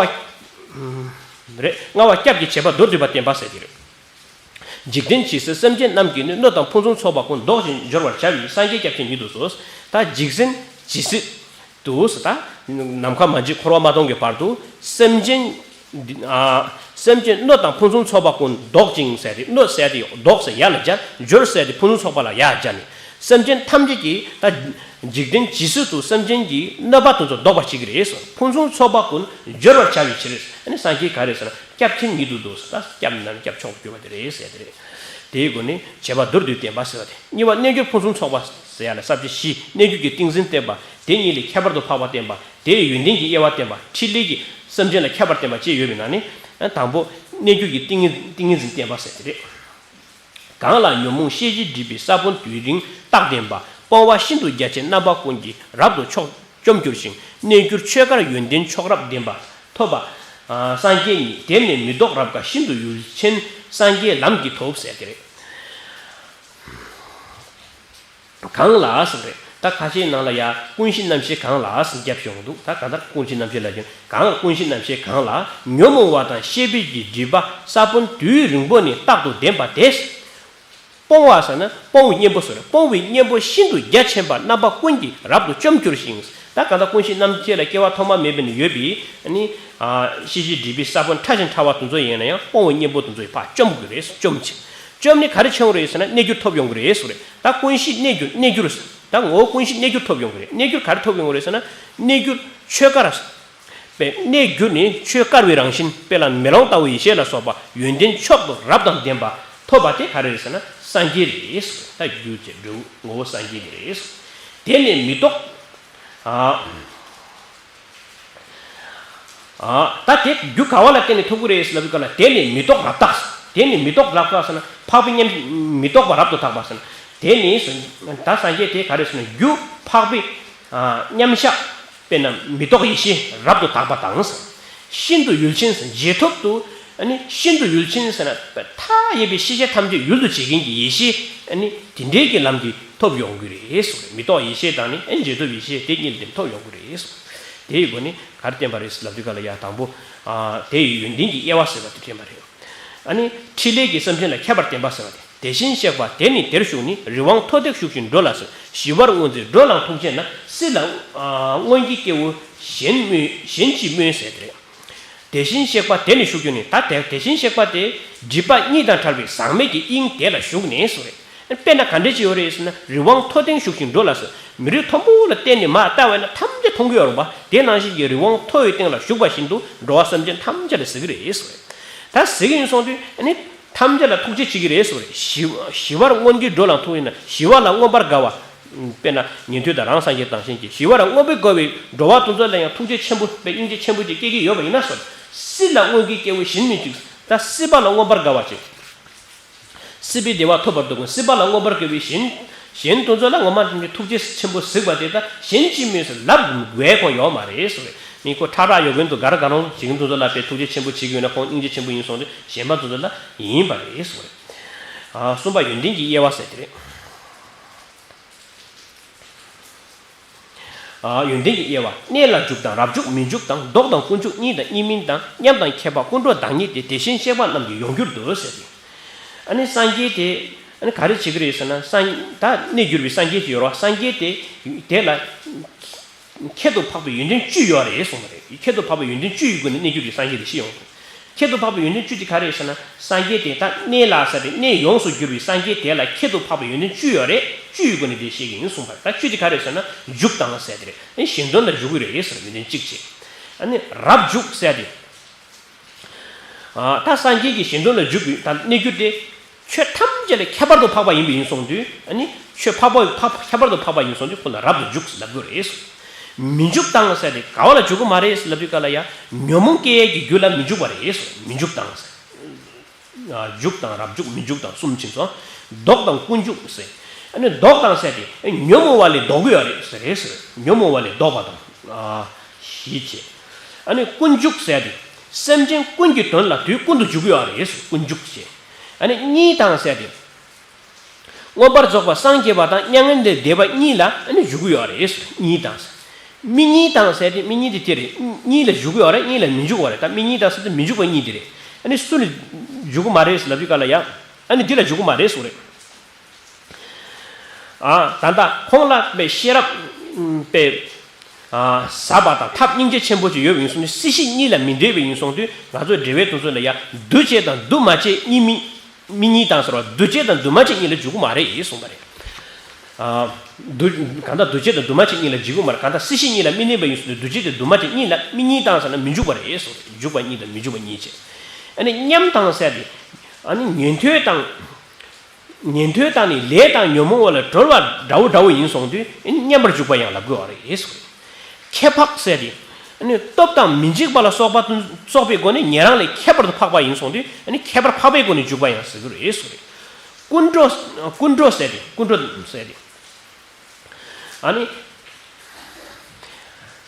བ། རེད། ལྔ་བ་སྐྱབས་ཀྱི་བྱེད་པ་མདོར་བསྡུས་པ་བསྟན་པ་ཟེར་དེ་རེད། འཇིག་རྟེན་ཇི་སྲིད་སེམས་ཅན་རྣམས་ཀྱིས་ནི། གནོད་དང་ཕུན་སུམ་ཚོགས་པ་ཀུན། བཟློག་ཅིང་སྦྱོར་བར་བྱ་བའི། སངས་རྒྱས་སྐྱབས་ཆེན་ཉིད་དུ་གསོལ། ད་འཇིག་རྟེན་ཇི་སྲིད་དུ་ཟེར་ད་ནམ་མཁའ་མ་མཇལ་འཁོར་བ་མ་སྟོངས་ཀྱི་བར་དུ་སེམས་ཅན་འདི་ཨ་སེམས་ཅན་གནོད་དང་ཕུན་སུམ་ཚོགས་པ་ཀུན། བཟློག་ཅིང་ཟེར་ཏེ་གནོད་ཟེར་ཏེ་བཟློག་ཟེར་ཡ་ལ་སྦྱར། སྦྱོར་ཟེར་ཏེ་ཕུན་སུམ་ཚོགས་པ་ལ་ཡ་སྦྱར་ནས་སེམས་ཅན་ཐམས་ཅད་ཀྱིས་ད་འཇིག་རྟེན་ཇི་སྲིད་དུ་སེམས་ཅན་གྱི་གནོད་པ་དེ་ཚོ་བཟློག་པར་བྱེད་ཀྱི་རེད་ཟེར། ཕུན་སུམ་ཚོགས་པ་ཀུན་སྦྱོར་བར་བྱ་བའི་ཕྱིར། ཨ་ནི་སངས་རྒྱས་ག་རེ་ཟེར་ན་སྐྱབས་ཆེན་ཉིད་དུ་འདོད་ཟེར། ད་སྐྱབས་ན་སྐྱབས་མཆོག་ཏུ་གྱུར་པ་དེ་རེད་ཟེར་དེ་རེད། དེའི་སྒོ་ནས་བྱེད་པ་མདོར་བསྡུས་བསྟན་པ་ཟེར་བ་དེ་གཉིས་པ་རྣལ་འབྱོར་ཕུན་སུམ་ཚོགས་པ་ཟེར་ཡ་ལ་ས་བཅད་བཞི། རྣལ་འབྱོར་གྱི་ཏིང་འཛིན་བསྟན་པ། དེ་གཉིས་ལས་ཁྱད་པར་དུ་འཕགས་པ་བསྟན་པ། དེའི་ཡོན་ཏན་གྱི་དབྱེ་བ་བསྟན་པ། ཕྲིན་ལས་ཀྱིས་སེམས་ཅན་ལ་ཁྱད་པར་བསྟན་པ་བཅས་ཡོད་པའི་ནང་ནས་དང་པོ་རྣལ་འབྱོར་གྱི་ཏིང་ཏིང་ངེ་འཛིན་བསྟན་པ་ཟེར་དེ་རེད། གང་ལ་ཉོན་མོངས་ཤེས་བྱའི་སྒྲིབ་པའི་ས་བོན་དུས་རིང་རྟག་ལྡན་པ། སྤོང་བ་ཤིན་ཏུ་རྒྱ་ཆེ་རྣམ་པ་ཀུན་གྱིས་རབ་ཏུ་མཆོག་བཅོམ་འགྱུར་ཞིང་། རྣལ་འབྱོར་ཆོས་དཀར་ཡོན་ཏན་མཆོག་རབ་ལྡན་པ་ཐོབ་པ། སངས་རྒྱས་ཉིད་དེ་ནི་མི་ལྡོག་རབ་དགའ་ཤིན་ཏུ་ཡུལ་ཆེན་སངས་རྒྱས་ལམ་གྱིས་ཐོབ་ཟེར་དེ་རེད། གང་ལ་ཟེར་རེད། ད་ཁ་ཤས་ནང་ལ་ཡ་ཀུན་གཞི་རྣམ་ཤེས་གང་ལ་ཟེར་རྒྱབ་ཡོང་འདུག་ད་ག་ད་ཀུན་གཞི་རྣམ་ཤེས་ལ་ཡིན་གང་ལ་ཀུན་གཞི་རྣམ་ཤེས་གང་ལ་ཉོན་མོངས་པ་དང་ཤེས་པའི་གི་སྒྲིབ་པ་ས་བོན་དུས་རིང་པོ་ནས་རྟག་ཏུ་ལྡན་པ་དེ། སྤོང་བ་ཟེར་ན་སྤོང་བའི་གཉེན་པོ་ཟེར། སྤོང་བའི་གཉེན་པོ་ཤིན་ཏུ་རྒྱ་ཆེན་པ་རྣམ་པ་ཀུན་གྱིས་རབ་ཏུ་བཅོམ་འགྱུར་ཞིང་། ད་ག་ད་ཀུན་གཞི་རྣམ་ཤེས་ལ་སྐྱེ་བ་ཐོག་མ་མེད་པ་ནས་ཡོད་པའི་ནི་ཤེས་བྱའི་སྒྲིབ་པའི་ས་བོན་ཕྲ་ཞིང་ཕྲ་བ་དེ་ཚོ་ཡིན་ན་ཡང་སྤོང་བའི་གཉེན་པོ་དེ་ཚོ་ཡིས་ཕར་བཅོམ་དགོས་རེད། བཅོམ་ཅིང་བཅོམ་ནས་ག་རེ་བྱེད་དགོས་རེད་ཟེར་ན་རྣལ་འབྱོར་ཐོབ་ཡོང་གི་རེད་ཟེར་རེད། ད་ཀུན་གཞི་རྣལ་འབྱོར་རྣལ་འབྱོར་ཟེར། ད་ངོ་བོ་ཀུན་གཞི་རྣལ་འབྱོར་ཐོབ་ཡོང་གི་རེད། རྣལ་འབྱོར་ག་རེ་ཐོབ་ཡོང་གི་རེད་ཟེར་ན་རྣལ་འབྱོར་ཆོས་དཀར་ཟེར། པས་གནས་གྱུར་ནས་ཆོས་དཀར་བའི་རང་བཞིན་དཔེ་ལ་མེ་ལོང་ལྟ་བུ་ཡེ་ཤེས་ལ་སོགས་པ་ཡོན་ཏན་མཆོག་ཏུ་རབ་དང་ལྡན་པ་ཐོབ་པ་དེ་ག་རེ་རེད་ཟེར་ན་སངས་རྒྱས་རེད། ད་རྒྱུ་བྱེད་འབྲས་བུ་ངོ་བོ་སངས་རྒྱས་ཀྱི་རེད། དེ་ནས་མི་ལྡོག་ཨ་ ཨ། ད་དེ་རྒྱུ་ག་བ་ལ་བརྟེན་ནས་ཐོབ་ཀྱི་རེད་ཟེར་ལབ་དུས་སྐབས་ལ། དེ་ནི་མི་རྟོག་རབ་བརྟགས། དེ་ནི་མི་རྟོག་རབ་བརྟགས་ཟེར་ན་འཕགས་པའི་མཉམ། མི་རྟོག་པ་རབ་ཏུ་བརྟགས་པ་ཟེར་ན། དེ་ནི་ཟེར། ད་སངས་རྒྱས་དེ་ག་རེ་ཟེར་ན་རྒྱུ་འཕགས་པའི། ཨ། མཉམ་གཞག་དཔེར་ན་མི་རྟོག་ཡེ་ཤེས་རབ་ཏུ་བརྟགས་པ་དང་། ཤིན་ཏུ་ཡུལ་ཆེན་ཟེར། རྗེས་ཐོབ་ཏུ། ཨ་ནི་ཤིན་ཏུ་ཡུལ་ཆེན་ཟེར་ན་མཐའ་ཡས་པའི་ཤེས་བྱ་ཐམས་ཅད་ཡུལ་དུ་བྱེད་མཁན་གྱི་ཡེ་ཤེས། ཨ་ནི་དེ་འདྲའི་གི་ལམ་གྱིས་ཐོབ་ཡོང་གི་རེད་ཟེར། མི་རྟོག་ཡེ་ཤེས་དང་ནི། ཨ་ནི་རྗེས་ཐོབ་ཡེ་ཤེས་དེ་གཉིས་ལ་ཐོབ་ཡོང་གི་རེད་ཟེར། དེའི་སྒོ་ནས་ག་རེ་བསྟན་པ་རེད་ཟེར་ལབ་དུས་སྐབས་ལ་ཡ། དང་པོ། ཨ། དེ་ཡི་ཡོན་ཏན་གྱི་དབྱེ་བ་ཟེར་བ་དེ་བསྟན་པ་རེད། ཨ་ནི་ཕྲིན་ལས་ཀྱིས་སེམས་ཅན་ལ་ཁྱད་པར་བསྟན་པ་ཟེར་བ་དེ། དེ་བཞིན་གཤེགས་པ་དེ་ནི་དེར་ཞུགས་ནས། རི་དབང་མཐོ་སྟེང་བཞུགས་ཤིང་འགྲོ་ལ་ཟེར། ཞི་བར་མངོན་མཛད་འགྲོ་ལའང་ཐུགས་རྗེ་ན། སྲིད་ལ། ཨ། མངོན་གྱི་སྐྱེ་བོ་གཞན་སྨོད། གཞན་ཅིས་སྨོད་ཟེར་དེ་རེད། དེ་བཞིན་གཤེགས་པ་དེ་ནི་ཞུགས་ཀྱང་ནི། ད་དེ་དེ་བཞིན་གཤེགས་པ་དེ་སྒྲིབ་པ་གཉིས་དང་བྲལ་བའི་ཟག་མེད་ཀྱི་དབྱིངས་དེ་ལ་བཞུགས་ནས་ཟེར། དཔེར་ན་ག་འདྲ་ཅིག་ཡོད་རེད་ཟེར་ན། རི་དབང་མཐོ་སྟེང་བཞུགས་ཤིང་འགྲོ་ལ་ཟེར། མི་རིགས་མཐོན་པོ་ལ་བལྟས་ནས་མར་ལྟ་བས་ན་ཐམས་ཅད་མཐོང་གི་ཡོད་རེད་པ། དེ་ནང་བཞིན་གྱི་རི་དབང་མཐོ་བའི་སྟེང་ལ་བཞུགས་པ་བཞིན་དུ་འགྲོ་བ་སེམས་ཅན་ཐམས་ཅད་ལ་གཟིགས་ཀྱི་རེད་ཟེར། ད་གཟིགས་ཀྱི་ཡིན་སོང་དུས་ཨ་ནི། ཐམས་ཅད་ལ་ཐུགས་རྗེ་ཆེ་གི་རེད་ཟེར་བ་རེད། ཞི་ཞི་བར་མངོན་གྱིས་འགྲོ་ལ་ཐུགས་ཡིན་ན། ཞི་བ་ལ་མངོན་པར་དགའ་བ། དཔེར་ན་ཉན་ཐོས་དང་རང་སངས་རྒྱས་དང་གཞན་གྱི། ཞི་བ་ལ་མངོན་པར་དགའ་བའི་འགྲོ་བ་དེ་ཚོ་ལ་ཡང་ཐུགས་རྗེ་ཆེན་པོ་དཔེ་སྙིང་རྗེ་ཆེན་པོ་ཅིག་སྐྱེ་གི་ཡོད་པ་ཡིན་ན་ཟེར། སྲིད་ལ་མངོན་གྱི་སྐྱེ་བོ་གཞན་སྨོད་ཅིག་ད་སྲིད་པ་ལ་མངོན་པར་དགའ་བ་ཅིག་སྲིད་པའི་བདེ་བ་ཐོབ་པར་འདོད་མཁན། སྲིད་པ་ལ་མངོན་པར་དགའ་བའི་གཞན། གཞན་དེ་ཚོ་ལ་ངོ་མ་ཐུགས་རྗེ་ཆེན་པོ་གཟིགས་པ་དེ་ད་གཞན་ཅིས་སྨོད་ཟེར་ལབ་དགོས་མཁན་ཡོད་མ་རེད་ཟེར་བས། མི་ཁོ་ཁྲ་ཁྲ་ཡོད་མཁན་དུ་ག་རེ་ག་རང་བྱེད་མཁན་དེ་ཚོ་ལ་དཔེ་ཐུགས་རྗེ་ཆེན་པོ་བྱེད་ཀྱི་ཡོད་ན་ཁོང་སྙིང་རྗེ་ཆེན་པོ་ཡིན་སོང་དུས་གཞན་པ་དེ་ཚོ་ལ་ཡིན་པ་རེད་ཟེར་བས། ཨ། གསུམ་པ་ཡོན་ཏན་གྱི་དབྱེ་བ་ཟེར་དེ་རེད། ཨ། ཡོན་ཏན་གྱི་དབྱེ་བ། གནས་ལ་འཇུག་དང་རབ་འཇུག་མི་འཇུག་དང་། ལྡོག་དང་ཀུན་འཇུག་གཉིས་དང་གཉིས་མིན་དང་། མཉམ་དང་ཁྱད་པར་ཀུན་འགྲོ་བདག་ཉིད་དེ། དེ་བཞིན་གཤེགས་པ་རྣམས་ཀྱི་ཡོངས་གྱུར་དུ་ཟེར་ཏེ། ཨ་ནི་སངས་རྒྱས་དེ་ཨ་ནི་ག་རེ་བྱེད་ཀྱི་རེད་ཟེར་ན། སངས་ད་གནས་གྱུར་པའི་སངས་རྒྱས་དེ་ཡོད་རེད་བ། སངས་རྒྱས་དེ་དེ་ལ་ཁྱད་དུ་འཕགས་པའི་ཡོན་ཏན་བཅུ་ཡོད་རེད་གསུངས་པ་རེད། ཁྱད་དུ་འཕགས་པའི་ཡོན་ཏན་བཅུ་ཡི་སྒོ་ནས་གནས་གྱུར་གྱི་སངས་རྒྱས་དེ་ཤེས་ཡོང་། ཁྱད་དུ་འཕགས་པའི་ཡོན་ཏན་བཅུ་དེ་ག་རེ་ཟེར་ན། སངས་རྒྱས་དེ་ད་གནས་ལ་ཟེར་ཏེ་གནས་ཡོངས་སུ་གྱུར་པའི་སངས་རྒྱས་དེ་ལ་ཁྱད་དུ་འཕགས་པའི་ཡོན་ཏན་བཅུ་ཡོད་རེད། བཅུ་ཡི་སྒོ་ནས་དེ་བཤད་ཀྱི་ཡིན་གསུངས་པ་རེད། ད་བཅུ་དེ་ག་རེ་ཟེར་ན། འཇུག་དང་ཟེར་དེ་རེད། ཨ་ནི་གཞན་དོན་ལ་འཇུག་གི་རེད་ཟེར། ཡོན་ཏན་གཅིག་བྱས། ཨ་ནི་རབ་འཇུག་ཟེར་དེ། ཨ། ད་སངས་རྒྱས་ཀྱི་གཞན་དོན་ལ་འཇུག་པའི་ད་གནས་གྱུར་དེ། ཆོས་ཐམས་ཅད་ལས་ཁྱད་པར་དུ་འཕགས་པ་ཡིན་པ་ཡིན་སོང་དུས། ཨ་ནི་ཆོས་འཕགས་པ་འཕགས་ཁྱད་པར་དུ་འཕགས་པ་ཡིན་སོང་དུས་ཁོ་ལ་རབ་ཏུ་འཇུག་ལབ་དགོས་རེད། མི་འཇུག་དང་ཟེར་ཏེ་ག་བ་ལ་འཇུག་གི་མ་རེད་ལབ་དུས་སྐབས་ལ་ཡང་ཉོན་མོངས་སྐྱེ་ཡས་ཀྱི་རྒྱུ་ལ་མི་འཇུག་པ་རེད། མི་འཇུག་དང་ཟེར། ཨ། འཇུག་དང་རབ་འཇུག་མི་འཇུག་དང་གསུམ་ཕྱིན་སོང་། ལྡོག་དང་ཀུན་འཇུག་ཟེར། ཨ་ནི་ལྡོག་དང་ཟེར་ཏེ་ཉོན་མོངས་པ་ལས་ལྡོག་གི་ཡོད་རེད་ཟེར་རེད་ཟེར། ཉོན་མོངས་པ་ལས་ལྡོག་པ་དང་། ཨ། ཞེས་བྱས། ཨ་ནི་ཀུན་འཇུག་ཟེར་ཏེ་སེམས་ཅན་ཀུན་གྱི་དོན་ལ་དུས་ཀུན་ཏུ་འཇུག་གི་ཡོད་རེད་ཟེར། ཀུན་འཇུག་ཅེས། ཨ་ནི་གཉིས་དང་ཟེར་ཏེ། མངོན་པར་རྫོགས་པར་སངས་རྒྱས་པ་དང་མྱ་ངན་ལས་འདས་པ་གཉིས་ལ་ཨ་ནི་འཇུག་གི་ཡོད་རེད་ཟེར། གཉིས་དང་ཟེར། མི་གཉིས་དང་ཟེར་ཏེ་མི་གཉིས་དེ་དེ་རེད། གཉིས་ལ་འཇུག་གི་ཡོད་རེད། གཉིས་ལ་མི་འཇུག་གི་ཡོད་རེད། ད་མི་གཉིས་དང་ཟེར་ཏེ་མི་འཇུག་པ་གཉིས་དེ་རེད། ཨ་ནི་སུ་ལ་འཇུག་གི་མ་རེད་ཟེར་ལབ་དུས་སྐབས་ལ་ཡང་། ཨ་ནི་འདི་ལ་འཇུག་གི་མ་རེད་གསུངས་རེད། ཨ། ད་ལྟ་ཁོང་ལ་དཔེ་ཤེས་རབ་དཔེ། ཨ། ཟབ་པ་དང་ཐབས་སྙིང་རྗེ་ཆེན་པོ་ཅིག་ཡོད་པ་ཡིན་སོང་ནས་སྲིད་ཞི་གཉིས་ལ་མི་འབྲལ་བ་ཡིན་སོང་དུས་ང་ཚོའི་འགྲེལ་པའི་དོན་ཚོ་ལ་ཡང་འདུ་བྱེད་དང་འདུ་མ་བྱེད་གཉིས་མི་མི་གཉིས་དང་ཟེར་བ་འདུ་བྱེད་དང་འདུ་མ་བྱེད་གཉིས་ལ་འཇུག་གི་མ་རེད་གསུངས་པ་རེད། ཨ། འདུ་གང་ལྟར་འདུ་བྱེད་དང་འདུ་མ་བྱེད་གཉིས་ལ་འཇུག་གི་མ་རེད། གང་ལྟར་སྲིད་ཞི་གཉིས་ལ་མི་གནས་པ་ཡིན་སོང་དུས་འདུ་བྱེད་དང་འདུ་མ་བྱེད་གཉིས་ལ་མི་གཉིས་དང་ཟེར་ན་མི་འཇུག་པ་རེད་གསུངས་རེད། འཇུག་པ་གཉིས་དང་མི་འཇུག་པ་གཉིས་བྱས། ཨ་ནི་མཉམ་དང་ཟེར་ཏེ། ཨ་ནི་ཉན་ཐོས་དང་། ཉན་ཐོས་དང་ནི་ལས་དང་ཉོན་མོངས་པ་ལ་གྲོལ་བ་འདྲ་བོ་འདྲ་བོ་ཡིན་སོང་དུས་མཉམ་པར་འཇུག་པ་ཡང་ལབ་དགོས་པ་རེད་ཟེར། ཁྱད་འཕགས་ཟེར་ཏེ། ཨ་ནི་སྟོབས་དང་མི་འཇིགས་པ་ལ་སོགས་པ་དང་སོགས་པའི་སྒོ་ནས་ཉན་རང་ལས་ཁྱད་པར་དུ་འཕགས་པ་ཡིན་སོང་དུས་ཨ་ནི་ཁྱད་པར་འཕགས་པའི་སྒོ་ནས་འཇུག་པ་ཡང་ཟེར་གྱི་རེད་ཟེར། ཀུན་འགྲོ། ཀུན་འགྲོ་ཟེར་ཏེ་ཀུན་འགྲོ་ཟེར་ཏེ། ཨ་ནི།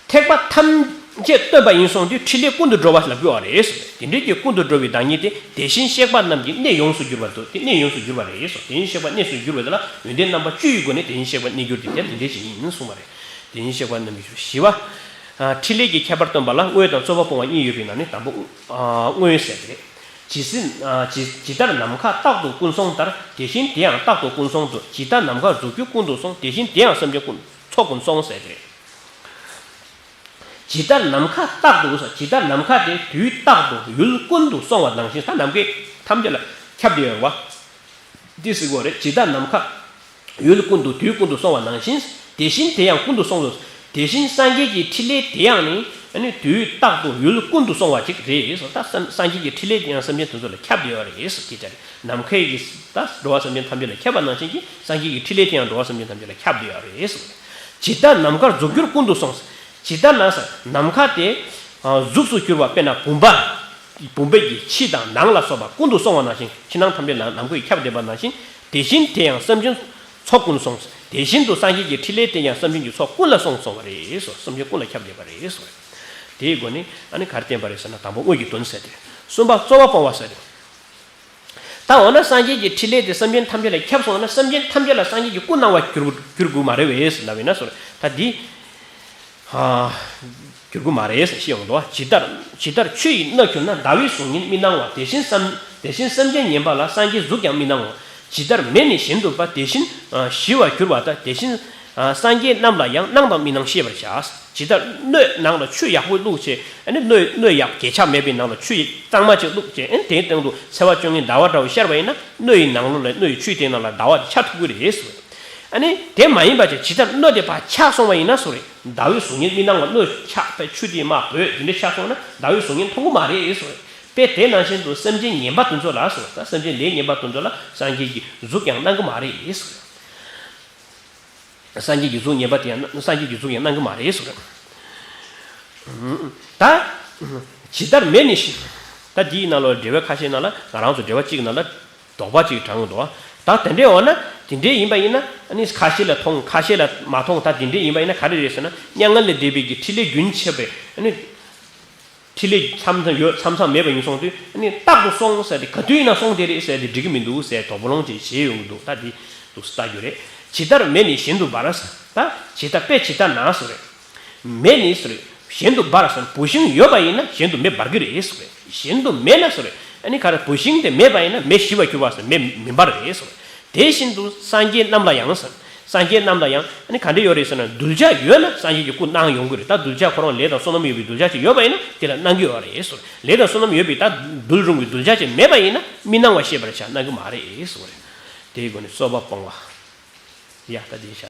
ཐེག་པ་ཐམས་ཅད་སྟོན་པ་ཡིན་སོང་དུས་ཕྲིན་ལས་ཀུན་ཏུ་འགྲོ་བ་ལབ་དགོས་པ་རེད་ཟེར། དེ་འདྲའི་གི་ཀུན་ཏུ་འགྲོ་བའི་བདག་ཉིད་དེ་དེ་བཞིན་གཤེགས་པ་རྣམས་ཀྱི་གནས་ཡོངས་སུ་གྱུར་པ་དང་། དེ་གནས་ཡོངས་སུ་གྱུར་པ་རེད་ཟེར། དེ་བཞིན་གཤེགས་པ་གནས་སུ་གྱུར་པ་དེ་ལ་ཡོན་ཏན་རྣམ་པ་བཅུ་ཡི་སྒོ་ནས་དེ་བཞིན་གཤེགས་པ་གནས་གྱུར་ཏེ་དེ་འདྲའི་ཞིག་ཡིན་གསུངས་པ་རེད། དེ་བཞིན་གཤེགས་པ་རྣམས་ཀྱི་ཞི་བ། ཨ། ཕྲིན་ལས་ཀྱི་ཁྱད་པར་སྟོན་པ་ལ་དངོས་དང་རྩོད་པ་སྤོང་བ་གཉིས་ཡོད་པའི་ནང་ནས་དང་པོ། ཨ། དངོས་ཟེར་དེ་རེད། ཇི་སྲིད། ཇི་ཇི་ལྟར་ནམ་མཁའ་རྟག་ཏུ་ཀུན་སོང་ལྟར། དེ་བཞིན་དེ་ཡང་རྟག་ཏུ་ཀུན་སོང་དུ། ཇི་ལྟར་ནམ་མཁར་རྫོགས་གྱུར་ཀུན་ཏུ་སོང་། དེ་བཞིན་དེ་ཡང་སེམས་ཅན་ཀུན་ཚོགས་ཀུན་སོང་ཟེར་ཏེ། ཇི་ལྟར་ནམ་མཁའ་རྟག་ཏུ་ཀུན་སོང་། ཇི་ལྟར་ནམ་མཁའ་དེ་དུས་རྟག་ཏུ་ཡུལ་ཀུན་ཏུ་སོང་བ་ནང་བཞིན། ད་ནམ་མཁའི་ཐམས་ཅད་ལ་ཁྱབ་བསྡད་ཡོད་རེད་བ། འདི་ཟེར་དགོས་རེད། ཇི་ལྟར་ནམ་མཁའ། ཡུལ་ཀུན་ཏུ་དུས་ཀུན་ཏུ་སོང་བ་ནང་བཞིན། དེ་བཞིན་དེ་ཡང་ཀུན་ཏུ་སོང་ལོ། དེ་བཞིན་སངས་རྒྱས་ཀྱི་ཕྲིན་ལས་དེ་ཡང་ནི། ཨ་ནི་དུས་རྟག་ཏུ་ཡུལ་ཀུན་ཏུ་སོང་བ་ཅིག་རེད་ཟེར། ད་སངས་སངས་རྒྱས་ཀྱི་ཕྲིན་ལས་དེ་ཡང་སེམས་ཅན་དེ་ཚོ་ལ་ཁྱབ་བསྡད་ཡོད་རེད་ཟེར། དེ་ལྟར་ནམ་མཁའི་གི་ད་འགྲོ་བ་སེམས་ཅན་ཐམས་ཅད་ལ་ཁྱབ་པ་ནང་བཞིན་གྱི་སངས་རྒྱས་ཀྱི་ཕྲིན་ལས་དེ་ཡང་འགྲོ་བ་སེམས་ཅན་ཐམས་ཅད་ལ་ཁྱབ་བསྡད་ཡོད་རེད་ཟེར། ཇི་ལྟར་ནམ་མཁར་རྫོགས་གྱུར་ཀུན་ཏུ་སོང་ཟེར། ཇི་ལྟར་ན་ཟེར་ནམ་མཁའ་དེ། གཟུགས་སུ་གྱུར་པ་དཔེར་ན་བུམ་པ། བུམ་པའི་གི་ཕྱི་དང་ནང་ལ་སོགས་པ་ཀུན་ཏུ་སོང་བ་ནང་བཞིན་ཕྱི་ནང་ཐམས་ཅད་ལ་ནམ་མཁའི་ཁྱབ་བསྡད་པ་ནང་བཞིན། དེ་བཞིན་དེ་ཡང་སེམས་ཅན་ཚོགས་ཀུན་སོང་། དེ་བཞིན་དུ་སངས་རྒྱས་ཀྱི་ཕྲིན་ལས་དེ་ཡང་སེམས་ཅན་གྱི་ཚོགས་ཀུན་ལ་སོང་སོང་བ་རེད་སོ། སེམས་ཅན་ཀུན་ལ་ཁྱབ་བསྡད་པ་རེད་སོ། དེའི་སྒོ་ནས་ཨ་ནི་ག་རེ་བསྟན་པ་རེད་ཟེར་ན། དང་པོ་དངོས་ཀྱི་དོན་ཟེར་ཏེ། གསུམ་པ་རྩོལ་བ་སྤོང་བ་ཟེར་ཏེ། ད་འོ་ན་སངས་རྒྱས་ཀྱི་ཕྲིན་ལས་དེ་སེམས་ཅན་ཐམས་ཅད་ལ་ཁྱབ་སོང་ན། སེམས་ཅན་ཐམས་ཅད་ལ་སངས་རྒྱས་ཀྱི་སྐུ་སྣང་བ་གྱུར་གྱུར་དགོས་མ་རེད་པས་ལབ་ཡིན་ན་སོ། ད་འདི་ཨ་གྱུར་དགོས་མ་རེད་ཟེར་ཞེས་ཡོང་དོ། ཇི་ལྟར་ཇི་ལྟར་ཆུ་ཡི་སྣ་གྱུར་ན། ཟླ་བའི་གཟུགས་བརྙན་མི་སྣང་བ། དེ་བཞིན་སམ་དེ་བཞིན་སེམས་ཅན་ངན་པ་ལ། སངས་རྒྱས་གཟུགས་ཀྱང་མི་སྣང་ངོ་། ཇི་ལྟར་མེ་ནི་གཞན་དུ་འབར། དེ་བཞིན་ཨ་ཞི་བར་གྱུར་པ་དང་། དེ་བཞིན་ཨ་སངས་རྒྱས་རྣམས་ལ་ཡང་སྣང་དང་མི་སྣང་ཤེས་པར་བྱ། ཇི་ལྟར་སྣོད་ནང་ལ་ཆུ་ཡག་པོ་བླུགས་བྱས། ཨ་ནི་སྣོད་སྣོད་ཡག་གས་ཆག་མེད་པའི་ནང་ལ་ཆུ་གཙང་མ་ཅིག་བླུགས་བྱས། ཨ་ནི་དེའི་སྟེང་དུ་ཚེས་པ་བཅོ་ལྔའི་ཟླ་བ་འདྲ་བོ་ཤར་བ་ཡིན་ན། སྣོད་ཡི་ནང་ལོགས་ལ་སྣོད་ཡི་ཆུའི་སྟེང་ནང་ལ་ཟླ་བ་དེ་ཆགས་ཐུབ་ཀྱི་རེད་ཟེར། ཨ་ནི་དེ་མ་ཡིན་པ་ཅིག་ཇི་ལྟར་སྣོད་དེ་ཕར་ཆག་སོང་བ་ཡིན་ན་ཟེར་རེད། ཟླ་བའི་གཟུགས་བརྙན་མི་སྣང་བ། སྣོད་ཆག་པའི་ཆུ་དེ་མར་བུད་དེ་འདྲ་ཆག་སོང་ན་ཟླ་བའི་གཟུགས་བརྙན་མཐོང་གི་མ་རེད་ཟེར་རེད། དཔེ་དེ་ནང་བཞིན་དུ་སེམས་ཅན་ངན་པ་དེ་ཚོ་ལ་ཟེར་རེད། ད་སེམས་ཅན་ལས་ངན་པ་དེ་ཚོ་ལ་སངས་རྒྱས་ཀྱི་གཟུགས་ཀྱང་སྣང་གི་མ་རེད་ཟེར་རེད། སངས་རྒྱས་ཀྱི་གཟུགས་ངན་པ་དེ་ཡང་སངས་རྒྱས་ཀྱི་གཟུགས་ཡང་སྣང་གི་མ་རེད་ཟེར། ད་ཇི་ལྟར་མེ་ནི་ཞིག་ད་འདིའི་ནང་ལ་འགྲེལ་པ་ཁ་ཤས་ནང་ལ། ང་རང་ཚོ་འགྲེལ་པ་གཅིག་ནང་ལ་དོགས་པ་གཅིག་དྲངས་འདུག་ད་དེ་འདྲའི་འོ་ན་དེ་འདྲའི་ཡིན་པ་ཡིན་ན། ཨ་ནི་ཁ་ཤས་ལ་མཐོང་ཁ་ཤས་ལ་མ་མཐོང་། ད་དེ་འདྲའི་ཡིན་པ་ཡིན་ན་ག་རེ་རེད་ཟེར་ན། མྱ་ངན་ལས་འདས་པའི་གི་ཕྲིན་ལས་རྒྱུན་ཆད་པའི་ཨ་ནི། ཕྲིན་ལས་མཚམས་མཚམས་ཡོད་མཚམས་མཚམས་མེད་པ་ཡིན་སོང་དུས། ཨ་ནི་རྟག་ཏུ་སོང་ཟེར་ཏེ་ག་དུས་ཡིན་ན་སོང་དེ་རེད་ཟེར་ཏེ་འགྲིག་གི་མི་འདུག་ཟེར་དོགས་པ་ལོང་ཅིག་བྱེད་ཡོང་གི་འདུག་ད་འདི་འདུག་སེ་ལྟ་རྒྱུ་རེད། ཇི་ལྟར་མེ་ནི་གཞན་དུ་འབར་ཟེར། ད་ཇི་ལྟར་དཔེ་ཇི་ལྟར་ན་ཟེར་རེད། མེ་ནི་ཟེར་རེད། གཞན་དུ་འབར་ཟེར། བུད་ཤིང་ཡོད་པ་ཡིན་ན་གཞན་དུ་མེ་འབར་གི་རེད་ཟེར་རེད། གཞན་དུ་མེད་ན་ཟེར་རེད། ཨ་ནི་ག་རེ་བུད་ཤིང་དེ་མེད་པ་ཡིན་ན་མེ་ཞི་བར་གྱུར་པ་ཟེར། མེ་མི་འབར་རེད་ཟེར་རེད། དེ་བཞིན་དུ་སངས་རྒྱས་རྣམས་ལ་ཡང་ཟེར། སངས་རྒྱས་རྣམས་ལ་ཡང་ཨ་ནི་ག་འདྲ་ཡོད་རེད་ཟེར་ན། གདུལ་བྱ་ཡོད་ན་སངས་རྒྱས་ཀྱི་སྐུ་སྣང་ཡོང་གི་རེད། ད་གདུལ་བྱ་ཁོ་རང་ལས་དང་བསོད་ནམས་ཡོད་པའི་གདུལ་བྱ་ཅིག་ཡོད་པ་ཡིན་ན་དེ་ལ་སྣང་གི་ཡོད་རེད་ཟེར། ལས་དང་བསོད་ནམས་ཡོད་པའི་ད་གདུལ་རུང་གི་གདུལ་བྱ་ཅིག་མེད་པ་ཡིན་ན་མི་སྣང་བ་ཤེས་པར་བྱ། སྣང་གི་མ་རེད་ཟེར་བ་རེད། དེའི་སྒོ་ནས་རྩོལ་བ་སྤོང་བ། ཡ་ད་དེ་བྱ།